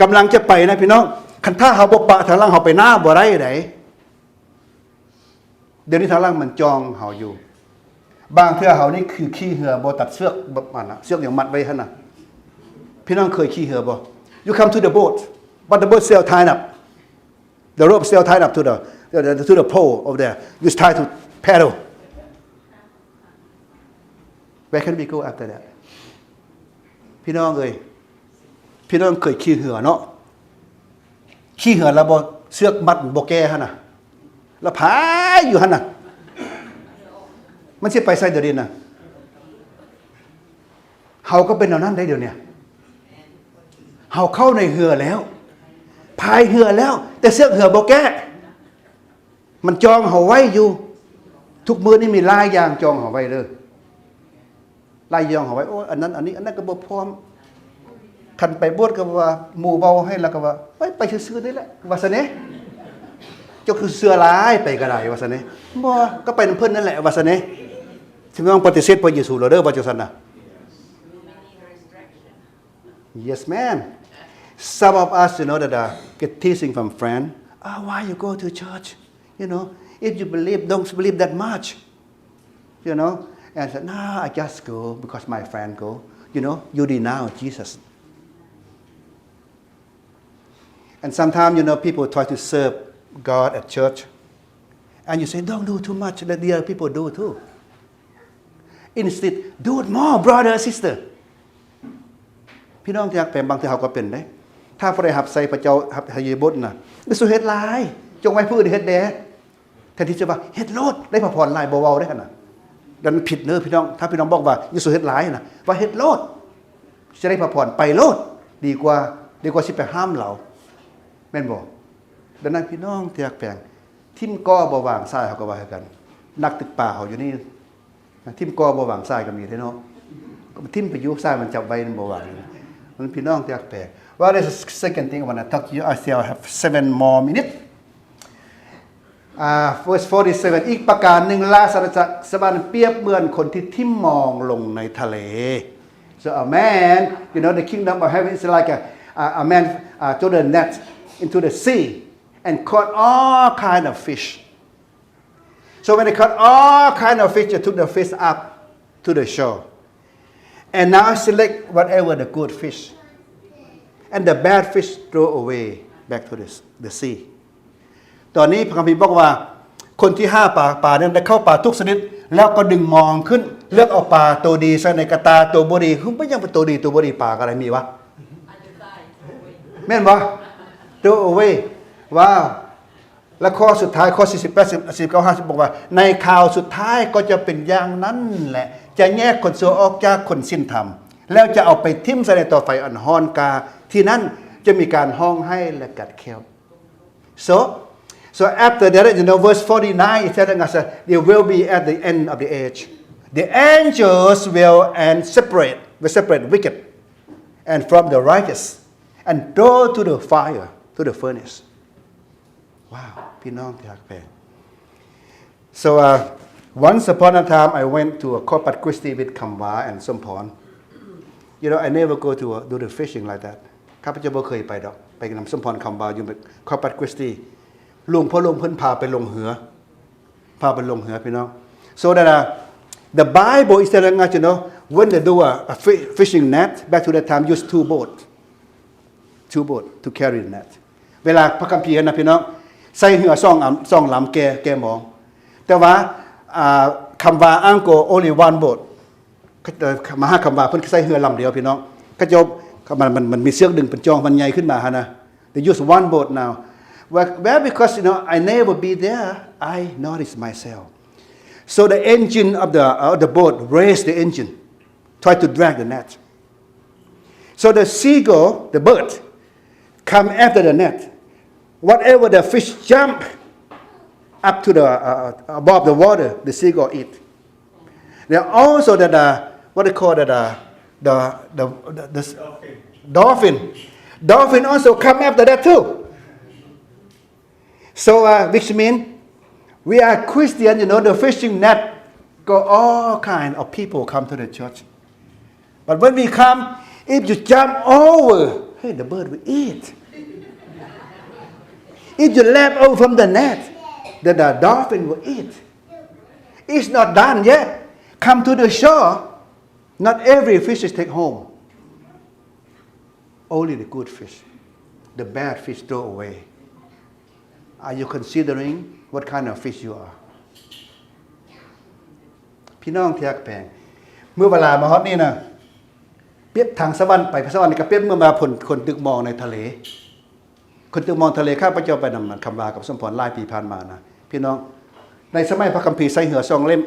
ກຳລັງຈະໄປນະພີ່ນ້ອງ, ຄັນຖ້າເຮົາບໍ່ປະທາງຫຼັງ ເຮົາໄປໜ້າບໍ່ໄດ້ໃດ. ດຽວນີ້ທາງຫຼັງມັນຈ່ອງເຮົາຢູ່. ບາງເທື່ອເຮົານີ້ຄືຂີ່ເຮືອບໍ່ຕັດເຊືອກ ແບບນັ້ນນະ, ເຊືອກຍັງມັດໄວ້ຫັ້ນນະ. ພີ່ນ້ອງເຄີຍຂີ່ເຮືອບໍ່? You come to the boat, but the boat still tied up. The rope still tied up to the, the, the, to the pole over there. You try to paddle. Where can we go after that? ພີ່ນ້ອງເອີຍ, ພີ່ນ້ອງເຄີຍຂີ່ເຮືອເນາະ, ຂີ່ເຮືອແລ້ວບໍ່ ເຊືອກມັດບໍ່ແກ້ຫັ້ນນະ, ແລ້ວພາຍຢູ່ຫັ້ນນະ, ມັນຊິໄປໃສດຽວນີ້ນະ? ເຮົາກໍເປັນແນວນັ້ນໄດ໋ດຽວນີ້. ເຮົາເຂົ້າໃນເຮືອແລ້ວ, ພາຍເຮືອແລ້ວ, ແຕ່ເຊືອກເຮືອບໍ່ແກ້. ມັນຈ່ອງເຮົາໄວ້ຢູ່. ທຸກມື້ນີ້ມີຫຼາຍຢ່າງຈ່ອງເຮົາໄວ້ເດີ. ຫຼາຍຢ່າງເຮົາໄວ້, ໂອ້ຍ ອັນນັ້ນ ອັນນີ້ ອັນນັ້ນກໍບໍ່ພ້ອມ. ຄັນໄປໂບດກໍວ່າ ໝູ່ເວົ້າໃຫ້ ແລ້ວກໍວ່າ ໄປ ໄປຊື່ໆນີ້ແຫຼະ ວ່າຊັ້ນເດ. ເຈົ້າຄືເຊື່ອຫຼາຍ ໄປກໍໄດ້ ວ່າຊັ້ນເດ. ບໍ່ ກໍໄປນຳເພິ່ນນັ້ນແຫຼະ ວ່າຊັ້ນເດ. ຊິມາປະຕິເສດພະເຢຊູແລ້ວເດີ ວ່າຈັ່ງຊັ້ນນະ. Yes, ma'am. Some of us, you know, that uh, get teasing from friend. "Oh, why you go to church? You know, if you believe, don't believe that much." You know, and said, "No, I just go because my friend go." You know, you deny Jesus. And sometimes, you know, people try to serve God at church. And you say, "Don't do too much, let the other people do too." Instead, do it more, brother, sister. ພີ່ນ້ອງທີ່ຮັກແພງ, ບາງເທື່ອເຮົາກໍເປັນເດ້. ຖ້າຜູ້ໃດຮັບໃຊ້ພະເຈົ້າ, ຮັບໃຊ້ຢູ່ບົດນະ, ຢ່າສູ່ເຮັດຫຼາຍ, ຈົ່ງໄວ້ຜູ້ອື່ນເຮັດແດ່. ແທນທີ່ຈະວ່າ "ເຮັດໂລດ, ໄດ້ພະພອນຫຼາຍ", ບໍ່ເວົ້າເດ້ຫັ້ນນະ. ນັ້ນຜິດເດີພີ່ນ້ອງ. ຖ້າພີ່ນ້ອງບອກວ່າ "ຢ່າສູ່ເຮັດຫຼາຍ" ຫັ້ນນະ, ວ່າ "ເຮັດໂລດ, ຈະໄດ້ພະພອນ, ໄປໂລດ ດີກວ່າ, ດີກວ່າຊິໄປຫ້າມລາວ." ແມ່ນບໍ່? ດັ່ງນັ້ນ ພີ່ນ້ອງທີ່ຮັກແພງ, ຖິ້ມກໍບໍ່ວາງ, ຊາຍເຮົາກໍວ່າຄືກັນ. ນັກຕຶກປາເຮົາຢູ່ນີ້ ຖິ້ມກໍບໍ່ວາງ, ຊາຍກໍມີເດ້ເນາະ. ຖິ້ມໄປຢູ່, ຊາຍມັນຈັບໄວ້, ມັນບໍ່ວາງ. ນັ້ນ ພີ່ນ້ອງທີ່ຮັກແພງ. Well, there's a second thing I wanna talk to you. I still have seven more minutes. ອ່າ verse forty-seven ອີກປະການໜຶ່ງ ລາຊະອານາຈັກສະຫວັນປຽບເໝືອນຄົນທີ່ຖິ້ມມອງລົງໃນທະເລ. So a man, you know, the kingdom of heaven is like a, a, a man uh, throw the net into the sea and caught all kind of fish. So when they caught all kind of fish, they took the fish up to the shore. And now select whatever the good fish. And the bad fish throw away back to the, the sea. ຕອນນີ້ພະຄຳພີບອກວ່າ ຄົນທີ່ຫາປາ, ປານັ້ນໄດ້ເຂົ້າປາທຸກຊະນິດ ແລ້ວກໍດຶງມອງຂຶ້ນ, ເລືອກເອົາປາໂຕດີໃສ່ໃນກະຕ່າ, ໂຕບໍ່ດີ, ຫຶ ບໍ່ຍັງເປັນໂຕດີ, ໂຕບໍ່ດີ, ປາກໍໄດ້ມີວະ. ແມ່ນບໍ່? Throw away. ວ້າວ. ແລະ ຂໍ້ສຸດທ້າຍ, ຂໍ້ສີ່ສິບແປດ ສີ່ສິບເກົ້າ ຫ້າສິບ ບອກວ່າ ໃນຄາວສຸດທ້າຍກໍຈະເປັນຢ່າງນັ້ນແຫຼະ, ຈະແຍກຄົນຊົ່ວອອກຈາກຄົນສິນທຳ ແລ້ວຈະເອົາໄປຖິ້ມໃສ່ໃນເຕົາໄຟອັນຮ້ອນກາ, ທີ່ນັ້ນຈະມີການຮ້ອງໄຫ້ ແລະ ກັດແຂ້ວ. So, so after that, you know, verse forty-nine is telling us that it will be at the end of the age. The angels will and separate, will separate wicked and from the righteous and throw to the fire, to the furnace. ວ້າວ ພີ່ນ້ອງທີ່ຮັກແພງ. So uh, once upon a time I went to a Corpus Christi with ຄຳວາ and ສົມພອນ. You know, I never go to a, do the fishing like that. ຂ້າພະເຈົ້າບໍ່ເຄີຍໄປດອກ, ໄປນຳສົມພອນ ຄຳວາ ຢູ່ Corpus Christi. ຫຼວງພໍ່ຫຼວງເພິ່ນພາໄປລົງເຮືອ, ພາໄປລົງເຮືອ ພີ່ນ້ອງ. So that uh, the Bible is telling us, you know, when they do a, a fi- fishing net, back to that time, use two boat, two boat to carry the net. ເວລາພະຄຳພີນະ ພີ່ນ້ອງ, ໃຊ້ເຮືອສອງອຳ ສອງລຳແກ່ ແກ່ມອງ. ແຕ່ວ່າ ອ່າ ຄຳວ່າ Angkor only one boat. ມະຫາຄຳວ່າເພິ່ນໃຊ້ເຮືອລຳດຽວ ພີ່ນ້ອງ. ເຂົາເຈົ້າ ມັນ ມັນ ມັນມີເຊືອກດຶງເປັນຈ່ອງ ມັນໃຫຍ່ຂຶ້ນມາຫັ້ນນະ. They use one boat now. Well, well, because, you know, I never be there, I notice myself. So the engine of the, uh, the boat raise the engine, try to drag the net. So the seagull, the bird, come after the net. Whatever the fish jump up to the, uh, above the water, the seagull eat. There also that, uh, what they call that, uh, the, the, the, the s- Dolphin. Dolphin also come after that too. So, uh, which mean we are Christian, you know, the fishing net go all kind of people come to the church. But when we come, if you jump over, hey, the bird will eat. If you lap over from the net, then the dolphin will eat. It's not done yet. Come to the shore. Not every fish is take home. Only the good fish. The bad fish throw away. Are you considering what kind of fish you are? ພີ່ນ້ອງທີ່ຮັກແພງ, ເມື່ອເວລາມາຮອດນີ້ນະ, ປຽບທາງສະຫວັນໄປສະຫວັນນີ້ກໍປຽບເໝືອນວ່າຄົນ ຄົນຕຶກມອງໃນທະເລ. ຄົນຕຶກມອງທະເລ, ຂ້າພະເຈົ້າໄປນຳຄຳວ່າກັບສົມພອນຫຼາຍປີຜ່ານມານະ ພີ່ນ້ອງ. ໃນສະໄໝພະຄຳພີໃຊ້ເຮືອສອງເຫຼັ້ມ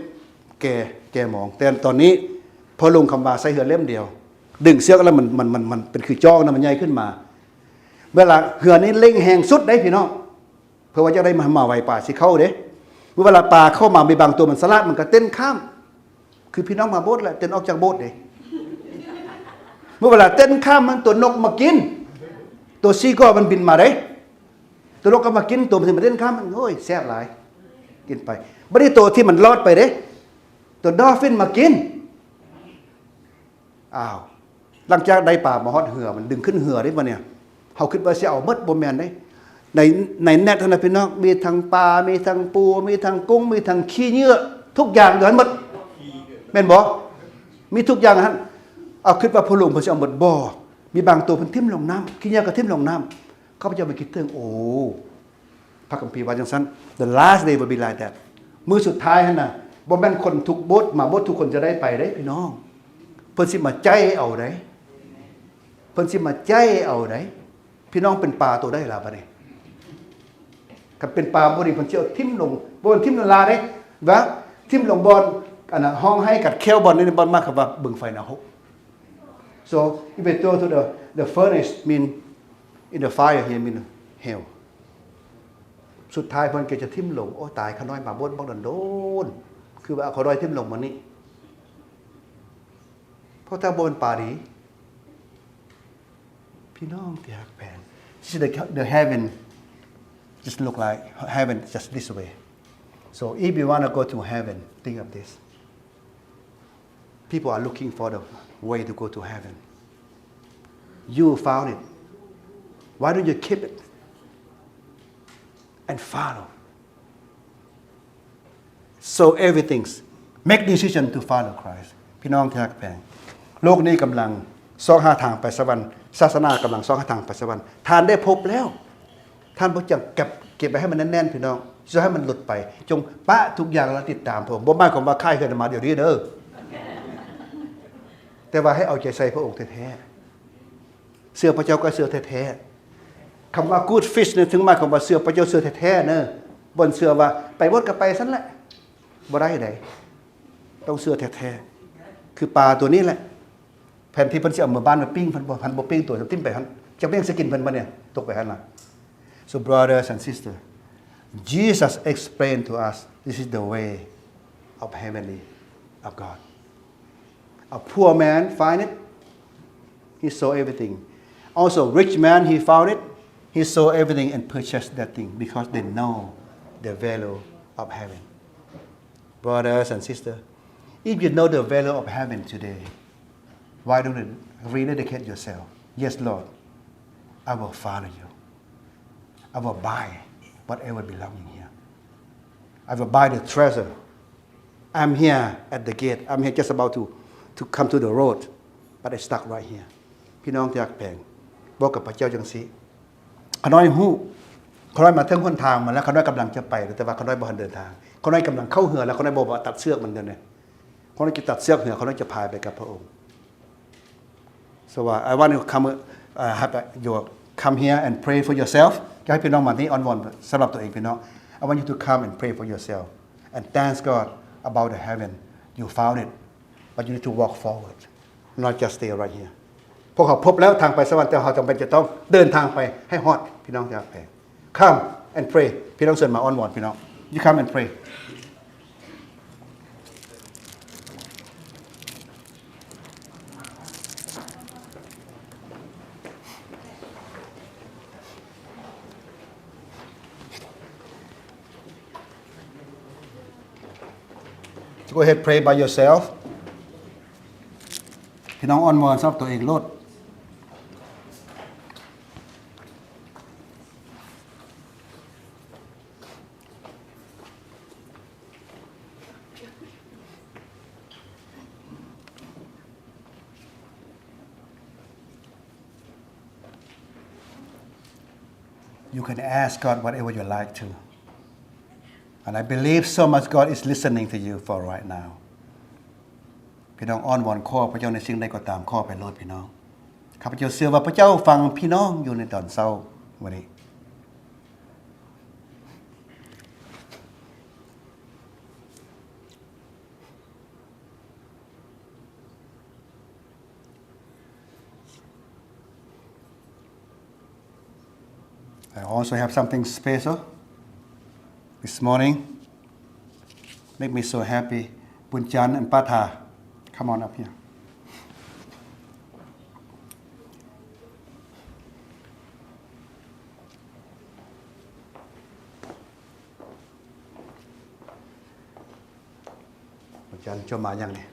ແກ່ ແກ່ມອງ, ແຕ່ຕອນນີ້ພໍ່ລຸງຄຳວ່າໃຊ້ເຮືອເຫຼັ້ມດຽວ, ດຶງເຊືອກແລ້ວມັນ ມັນ ມັນ ມັນເປັນຄືຈ້ອງນະ, ມັນໃຫຍ່ຂຶ້ນມາ. ເວລາເຮືອນີ້ເລັ່ງແຮງສຸດເດ້ພີ່ນ້ອງ, ເພື່ອວ່າຢາກໄດ້ມາ ມາໄວປາຊິເຂົ້າເດ້. ເມື່ອເວລາປາເຂົ້າມາ ມີບາງຕົວມັນສະຫຼາດ, ມັນກໍເຕັ້ນຂ້າມ. ຄືພີ່ນ້ອງມາໂບດແຫຼະ, ເຕັ້ນອອກຈາກໂບດເດ້. ເມື່ອເວລາເຕັ້ນຂ້າມ ມັນຕົວນົກມາກິນ, ຕົວຊີກໍມັນບິນມາເດ້. ຕົວນົກກໍມາກິນ, ຕົວມັນມາເຕັ້ນຂ້າມ, ໂອ້ຍ ແຊບຫຼາຍ, ກິນໄປ. ບັດນີ້ຕົວທີ່ມັນລອດໄປເດ້, ຕົວດອລຟິນມາກິນ. ອ້າວ ຫຼັງຈາກໄດ້ປາມາຮອດເຮືອ, ມັນດຶງຂຶ້ນເຮືອເດ້ບັດນີ້. ເຮົາຄິດວ່າຊິເອົາໝົດ ບໍ່ແມ່ນເດ້. ໃນ ໃນແນັດຫັ້ນນະ ພີ່ນ້ອງ, ມີທັງປາ ມີທັງປູ ມີທັງກຸ້ງ ມີທັງຂີ້ເຫຍື້ອ ທຸກຢ່າງຢູ່ຫັ້ນໝົດ ແມ່ນບໍ່? ມີທຸກຢ່າງຫັ້ນ. ເອົາ ຄິດວ່າພະໂລງເພິ່ນຊິເອົາໝົດບໍ່? ມີບາງໂຕເພິ່ນຖິ້ມລົງນ້ຳ, ຂີ້ເຫຍື້ອກໍຖິ້ມລົງນ້ຳ. ຂ້າພະເຈົ້າໄປຄິດເຖິງ ໂອ້ ພະຄຳພີວ່າຈັ່ງຊັ້ນ, the last day will be like that. ມື້ສຸດທ້າຍຫັ້ນນະ ບໍ່ແມ່ນຄົນທຸກໂບດມາໂບດທຸກຄົນຈະໄດ້ໄປເດ້ພີ່ນ້ອງ, ເພິ່ນຊິມາໄຈ້ເອົາເດ້, ເພິ່ນຊິມາໄຈ້ເອົາເດ້. ພີ່ນ້ອງເປັນປາໂຕໃດລະບາດນີ້? ຄັນເປັນປາບໍ່ດີ ເພິ່ນຊິເອົາຖິ້ມລົງ, ບໍ່ແມ່ນຖິ້ມລົງລາເດ້, ວ່າຖິ້ມລົງບ່ອນ ອັນນະ ຮ້ອງໄຫ້ກັດແຂ້ວບ່ອນນີ້, ບ່ອນໝາຍຄວາມວ່າເບິ່ງໄຟນະຮົກ. So if I throw to the, the furnace, mean in the fire here, mean hell. ສຸດທ້າຍເພິ່ນກໍຈະຖິ້ມລົງ. ໂອ້ ຕາຍ, ຂ້ານ້ອຍມາໂບດບັກດົນໆ ຄືວ່າເອົາຂ້ານ້ອຍຖິ້ມລົງມານີ້. ເພາະຖ້າບໍ່ເປັນປາດີ ພີ່ນ້ອງທີ່ຮັກແພງ, see the, the heaven just look like heaven just this way. So if you wanna go to heaven, think of this. People are looking for the way to go to heaven. You found it. Why don't you keep it and follow? So everything, make decision to follow Christ. ພີ່ນ້ອງທີ່ຮັກແພງ, ໂລກນີ້ກຳລັງຊອກຫາທາງໄປສະຫວັນ, ສາສະໜາກຳລັງຊອກຫາທາງໄປສະຫວັນ. ທ່ານໄດ້ພົບແລ້ວ, ທ່ານບໍ່ຈະເກັບ, ເກັບໄວ້ໃຫ້ມັນແໜ້ນໆ ພີ່ນ້ອງ, ຊິໃຫ້ມັນຫຼຸດໄປ. ຈົ່ງປະທຸກຢ່າງແລ້ວຕິດຕາມພະອົງ. ບໍ່ໝາຍຄວາມວ່າຂາຍເຮືອນມາດຽວນີ້ເດີ, ແຕ່ວ່າໃຫ້ເອົາໃຈໃສ່ພະອົງແທ້ໆ. ເຊື່ອພະເຈົ້າກໍເຊື່ອແທ້ໆ. ຄຳວ່າ good fish ນີ້ ເຖິງໝາຍຄວາມວ່າເຊື່ອພະເຈົ້າ ເຊື່ອແທ້ໆເນີ, ບໍ່ເຊື່ອວ່າໄປໝົດກໍໄປຊັ້ນແຫຼະ, ບໍ່ໄດ້ໃດ. ຕ້ອງເຊື່ອແທ້ໆ. ຄືປາຕົວນີ້ແຫຼະ, ແທນທີ່ເພິ່ນຊິເອົາເມືອບ້ານມາປີ້ງ, ເພິ່ນບໍ່, ເພິ່ນບໍ່ປີ້ງຕົວ, ຖິ້ມໄປຫັ້ນ. ຈັກແມ່ນຊິກິນເພິ່ນບໍ່ນີ້, ຕົກໄປຫັ້ນລະ. So brothers and sisters, Jesus explained to us, this is the way of heavenly of God. A poor man find it, he sold everything. Also, rich man, he found it, he sold everything and purchased that thing because they know the value of heaven. Brothers and sisters, if you know the value of heaven today, why don't you rededicate yourself? Yes, Lord, I will follow you. I will buy whatever belonging here. I will buy the treasure. I'm here at the gate. I'm here just about to, to come to the road, but I stuck right here. ພີ່ນ້ອງທີ່ຮັກແພງ, ບອກກັບພະເຈົ້າຈັ່ງຊີ້. ຂ້ານ້ອຍຮູ້, ຂ້ານ້ອຍມາເຖິງຫົນທາງມາແລ້ວ, ຂ້ານ້ອຍກຳລັງຈະໄປ, ແຕ່ວ່າຂ້ານ້ອຍບໍ່ທັນເດີນທາງ. ຂ້ານ້ອຍກຳລັງເຂົ້າເຮືອແລ້ວ, ຂ້ານ້ອຍບໍ່ວ່າຕັດເຊືອກມັນເດີນ. ຂ້ານ້ອຍຈະຕັດເຊືອກເຮືອ, ຂ້ານ້ອຍຈະພາຍໄປກັບພະອົງ. So, uh, I want you to come, uh, have a, you come here and pray for yourself. ຢາກໃຫ້ພີ່ນ້ອງມານີ້ອ້ອນວອນສຳລັບຕົວເອງ, ພີ່ນ້ອງ. I want you to come and pray for yourself and thanks God about the heaven. You found it, but you need to walk forward, not just stay right here. ພວກເຮົາພົບແລ້ວທາງໄປສະຫວັນ, ແຕ່ເຮົາຈຳເປັນຈະຕ້ອງເດີນທາງໄປໃຫ້ຮອດ, ພີ່ນ້ອງທີ່ຮັກແພງ. Come and pray. ພີ່ນ້ອງເຊີນມາອ້ອນວອນ, ພີ່ນ້ອງ. You come and pray. Go ahead, pray by yourself. ພີ່ນ້ອງອ້ອນວອນສຳລັບຕົວເອງໂລດ. You can ask God whatever you like to. And I believe so much God is listening to you for right now. ພີ່ນ້ອງອ້ອນວອນຂໍພະເຈົ້າໃນສິ່ງໃດກໍຕາມ, ຂໍໄປໂລດພີ່ນ້ອງ. ຂ້າພະເຈົ້າເຊື່ອວ່າພະເຈົ້າຟັງພີ່ນ້ອງຢູ່ໃນຕອນເຊົ້າມື້ນີ້. I also have something special this morning. Make me so happy. ບຸນຈັນ and ປາທາ. Come on up here. ອາຈານ ເຈົ້າມາຫຍັງນີ້?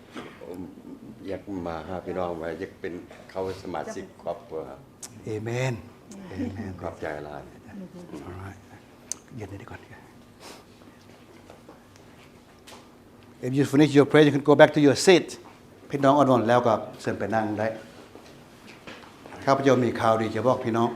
ຢາກມາຫາພີ່ນ້ອງ, ວ່າຢາກເປັນ ເຂົ້າສະມາຊິກຄອບຄົວ. ເອເມນ. Amen. ຂອບໃຈຫຼາຍ. All right. ເຢັນດີກ່ອນ. If you finish your prayer, you can go back to your seat. ພີ່ນ້ອງອອນວອນແລ້ວກໍເຊີນໄປນັ່ງໄດ້. ຂ້າພະເຈົ້າມີຂ່າວດີຈະບອກພີ່ນ້ອງ.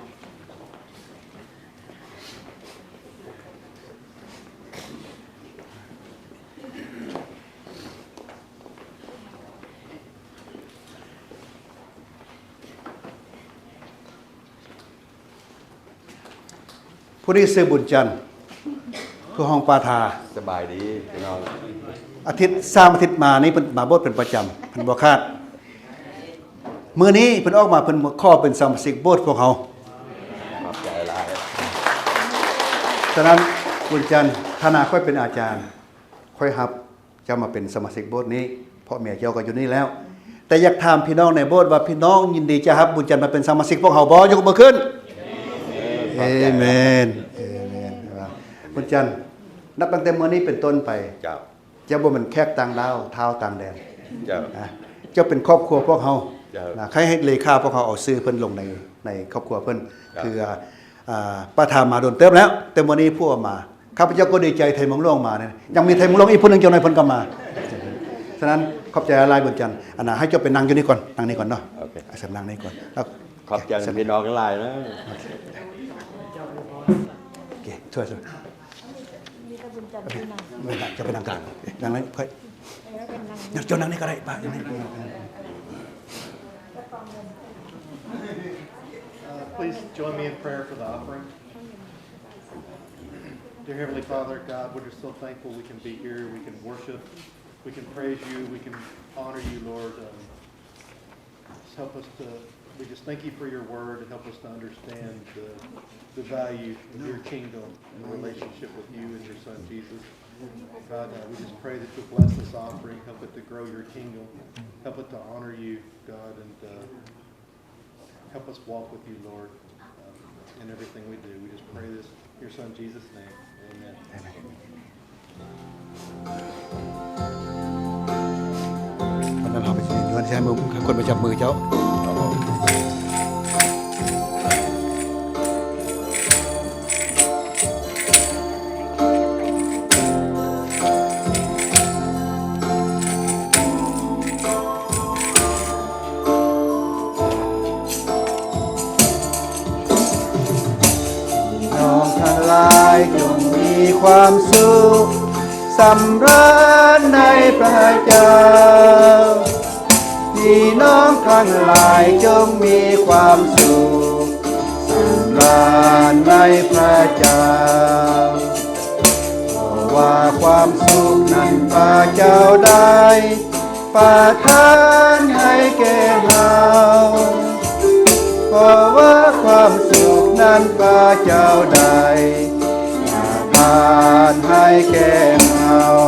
ຜູ້ນີ້ຊື່ບຸນຈັນ ຜູ້ຫ້ອງປ່າທາ. ສະບາຍດີພີ່ນ້ອງ. ອາທິດ ສາມອາທິດມານີ້ເພິ່ນມາໂບດເປັນປະຈຳ ເພິ່ນບໍ່ຂາດ. ມື້ນີ້ເພິ່ນອອກມາ ເພິ່ນຂໍເປັນສະມາຊິກໂບດພວກເຮົາ. ຂອບໃຈຫຼາຍ. ສະນັ້ນ ບຸນຈັນ ຖ້າໜ້າຂ້ອຍເປັນອາຈານ ຂ້ອຍຮັບເຈົ້າມາເປັນສະມາຊິກໂບດນີ້ ເພາະເມຍເຈົ້າກໍຢູ່ນີ້ແລ້ວ. ແຕ່ຢາກຖາມພີ່ນ້ອງໃນໂບດວ່າ ພີ່ນ້ອງຍິນດີຈະຮັບບຸນຈັນມາເປັນສະມາຊິກພວກເຮົາບໍ່? ຍົກມືຂຶ້ນ. ເອເມນ ເອເມນ. ບຸນຈັນ ນັບຕັ້ງແຕ່ມື້ນີ້ເປັນຕົ້ນໄປ ເຈົ້າ ເຈົ້າບໍ່ແມ່ນແຂກຕ່າງດ້າວ ທ້າວຕ່າງແດນ. ເຈົ້າ ນະ ເຈົ້າເປັນຄອບຄົວພວກເຮົາ. ເຈົ້າ ນະ ໃຫ້ເລຂາພວກເຮົາເອົາຊື່ເພິ່ນລົງໃນ ໃນຄອບຄົວເພິ່ນ. ເຈົ້າ ຄື ອ່າ ປະທານມາດົນເຕີບແລ້ວ ແຕ່ມື້ນີ້ຜູ້ເອົາມາ. ຂ້າພະເຈົ້າກໍດີໃຈ ໄທເມືອງຫຼວງມານີ້ ຍັງມີໄທເມືອງຫຼວງອີກຜູ້ໜຶ່ງ ຈັກໜ່ອຍເພິ່ນກໍມາ. ສະນັ້ນ ຂອບໃຈຫຼາຍບຸນຈັນ. ອັນນະ ໃຫ້ເຈົ້າໄປນັ່ງຢູ່ນີ້ກ່ອນ ນັ່ງນີ້ກ່ອນເນາະ. ໂອເຄ ເຊີນນັ່ງນີ້ກ່ອນ. ຂອບໃຈພີ່ນ້ອງຫຼາຍເດີ. ໂອເຄ ຊ່ວຍໆ. ມີແຕ່ບຸນຈັນທີ່ນັ່ງ ເຈົ້າໄປນັ່ງກາງ ນັ່ງນີ້ ເຈົ້ານັ່ງນີ້ກໍໄດ້ ປ້າ ນັ່ງນີ້. Uh, please join me in prayer for the offering. Dear Heavenly Father, God, we're just so thankful we can be here, we can worship, we can praise you, we can honor you, Lord. Um, just help us to, we just thank you for your word, and help us to understand the, the value of your kingdom and the relationship with you and your Son, Jesus. God, uh, we just pray that you'll bless this offering, help it to grow your kingdom, help it to honor you, God, and, uh, help us walk with you, Lord, um, in everything we do. We just pray this in your Son, Jesus' name. Amen. Amen. ວັນນັ້ນເຮົາໄປຊິເຮັດຢູ່ຫັ້ນ ຊິໃຫ້ມື ໃຫ້ຄົນມາຈັບມືເຈົ້າ. ພີ່ນ້ອງທັງຫຼາຍຈົ່ງມີຄວາມສຸກສຳລານໃນພະເຈົ້າ. ພີ່ນ້ອງທັງຫຼາຍຈົ່ງມີຄວາມສຸກສຳລານໃນພະເຈົ້າ. ເພາະວ່າຄວາມສຸກນັ້ນພະເຈົ້າໄດ້ປະທານໃຫ້ແກ່ເຮົາ. ເພາະວ່າຄວາມສຸກນັ້ນພະເຈົ້າໄດ້ປະທານໃຫ້ແກ່ເຮົາ.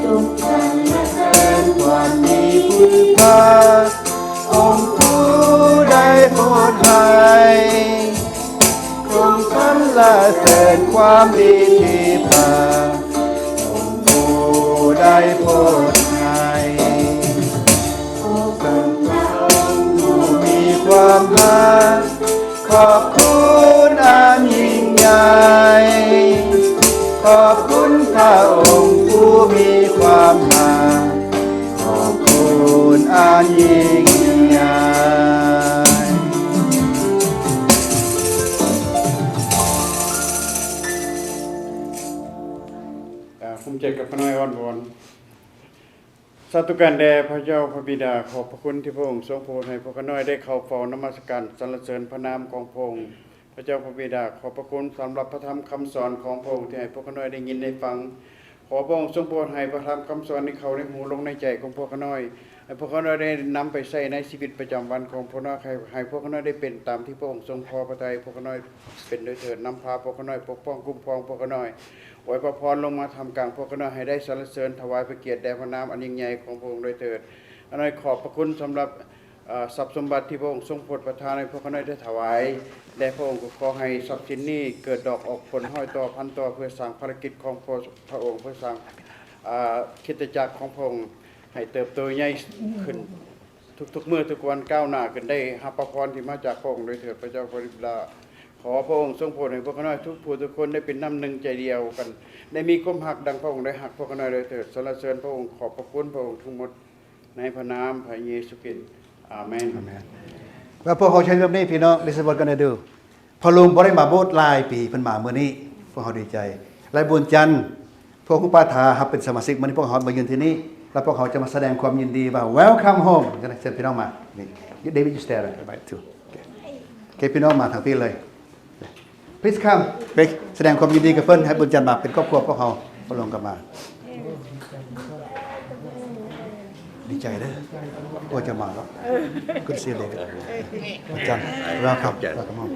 ຈົ່ງສັນລະເສີນຄວາມມີຜູ້ພາ ອົງຜູ້ໄດ້ໂປດໃຫ້ ຈົ່ງສັນລະເສີນຄວາມດີທີ່ພະອົງຜູ້ໄດ້ໂປດໃຫ້. ອົງພະອົງຜູ້ມີຄວາມຮັກ ຂອບຄຸນອັນຍິ່ງໃຫຍ່. ຂອບຄຸນພະອົງຜູ້ມີຄວາມຮັກ ຂອບຄຸນອັນຍິ່ງໃຫຍ່. ອາ ພູມໃຈກັບຂ້ານ້ອຍອ້ອນວອນ. ສາທຸການແດ່ພະເຈົ້າພະບິດາ, ຂອບພະຄຸນທີ່ພະອົງຊົງໂປດໃຫ້ພວກຂ້ານ້ອຍໄດ້ເຂົ້າເຝົ້ານະມັດສະການສັນລະເສີນພະນາມຂອງພະອົງ. ພະເຈົ້າພະບິດາ, ຂອບພະຄຸນສຳລັບພະທຳຄຳສອນຂອງພະອົງທີ່ໃຫ້ພວກຂ້ານ້ອຍໄດ້ຍິນໄດ້ຟັງ. ຂໍພະອົງຊົງໂປດໃຫ້ພະທຳຄຳສອນນີ້ເຂົ້າໃນຫູລົງໃນໃຈຂອງພວກຂ້ານ້ອຍ, ໃຫ້ພວກຂ້ານ້ອຍໄດ້ນຳໄປໃຊ້ໃນຊີວິດປະຈຳວັນຂອງພວກຂ້ານ້ອຍ, ໃຫ້ ໃຫ້ພວກຂ້ານ້ອຍໄດ້ເປັນຕາມທີ່ພະອົງຊົງພໍພະໄທ, ພວກຂ້ານ້ອຍເປັນດ້ວຍເທີດ. ນຳພາພວກຂ້ານ້ອຍ, ປົກປ້ອງຄຸ້ມຄອງພວກຂ້ານ້ອຍ, ອວຍພະພອນລົງມາທ່າມກາງພວກຂ້ານ້ອຍ, ໃຫ້ໄດ້ສັນລະເສີນຖວາຍພະກຽດແດ່ພະນາມອັນຍິ່ງໃຫຍ່ຂອງພະອົງດ້ວຍເທີດ. ຂ້ານ້ອຍຂອບພະຄຸນສຳລັບ ເອີ ຊັບສົມບັດທີ່ພະອົງຊົງໂປດປະທານໃຫ້ພວກຂ້ານ້ອຍໄດ້ຖວາຍແດ່ພະອົງ, ກໍຂໍໃຫ້ຊັບສິນນີ້ເກີດດອກອອກຜົນຮ້ອຍຕໍ່ພັນຕໍ່ ເພື່ອສ້າງພາລະກິດຂອງພະ ພະອົງ, ເພື່ອສ້າງ ເອີ ຄຣິສຕະຈັກຂອງພະອົງໃຫ້ເຕີບໂຕໃຫຍ່ຂຶ້ນ ທຸກໆມື້ທຸກວັນກ້າວໜ້າຂຶ້ນ ໄດ້ຮັບພະພອນທີ່ມາຈາກພະອົງດ້ວຍເທີດ ພະເຈົ້າພະລິດລາ. ຂໍພະອົງຊົງໂປດໃຫ້ພວກຂ້ານ້ອຍທຸກຜູ້ທຸກຄົນໄດ້ເປັນນ້ຳໜຶ່ງໃຈດຽວກັນ ໄດ້ມີຄວາມຮັກດັ່ງພະອົງໄດ້ຮັກພວກຂ້ານ້ອຍດ້ວຍເທີດ. ສັນລະເສີນພະອົງ, ຂອບພະຄຸນພະອົງທັງໝົດ ໃນພະນາມພະເຢຊູຄຣິດ. ອາເມນ. ອາເມນ. ແລ້ວພວກເຮົາເຮັດແບບນີ້ ພີ່ນ້ອງ, this is what gonna do. ພໍ່ລຸງບໍ່ໄດ້ມາໂບດຫຼາຍປີ, ເພິ່ນມາມື້ນີ້, ພວກເຮົາດີໃຈ. ແລະ ບຸນຈັນ, ພວກຄູປາຖາຮັບເປັນສະມາຊິກ, ມື້ນີ້ພວກເຮົາມາຢືນທີ່ນີ້ ແລ້ວພວກເຮົາຈະມາສະແດງຄວາມຍິນດີວ່າ Welcome home. ຈັ່ງໃດ ເຊີນພີ່ນ້ອງມາ. ນີ້ David, you stand right too. ໂອເຄ ພີ່ນ້ອງມາທາງພີ້ເລີຍ. Please come. ໄປສະແດງຄວາມຍິນດີກັບເພິ່ນ, ໃຫ້ບຸນຈັນມາເປັນຄອບຄົວພວກເຮົາ. ພໍ່ຫຼົງກໍມາ. ດີໃຈເດີ ໂອ້ ຈະມາແລ້ວ. Good to see you later. ຈັນ welcome, welcome home.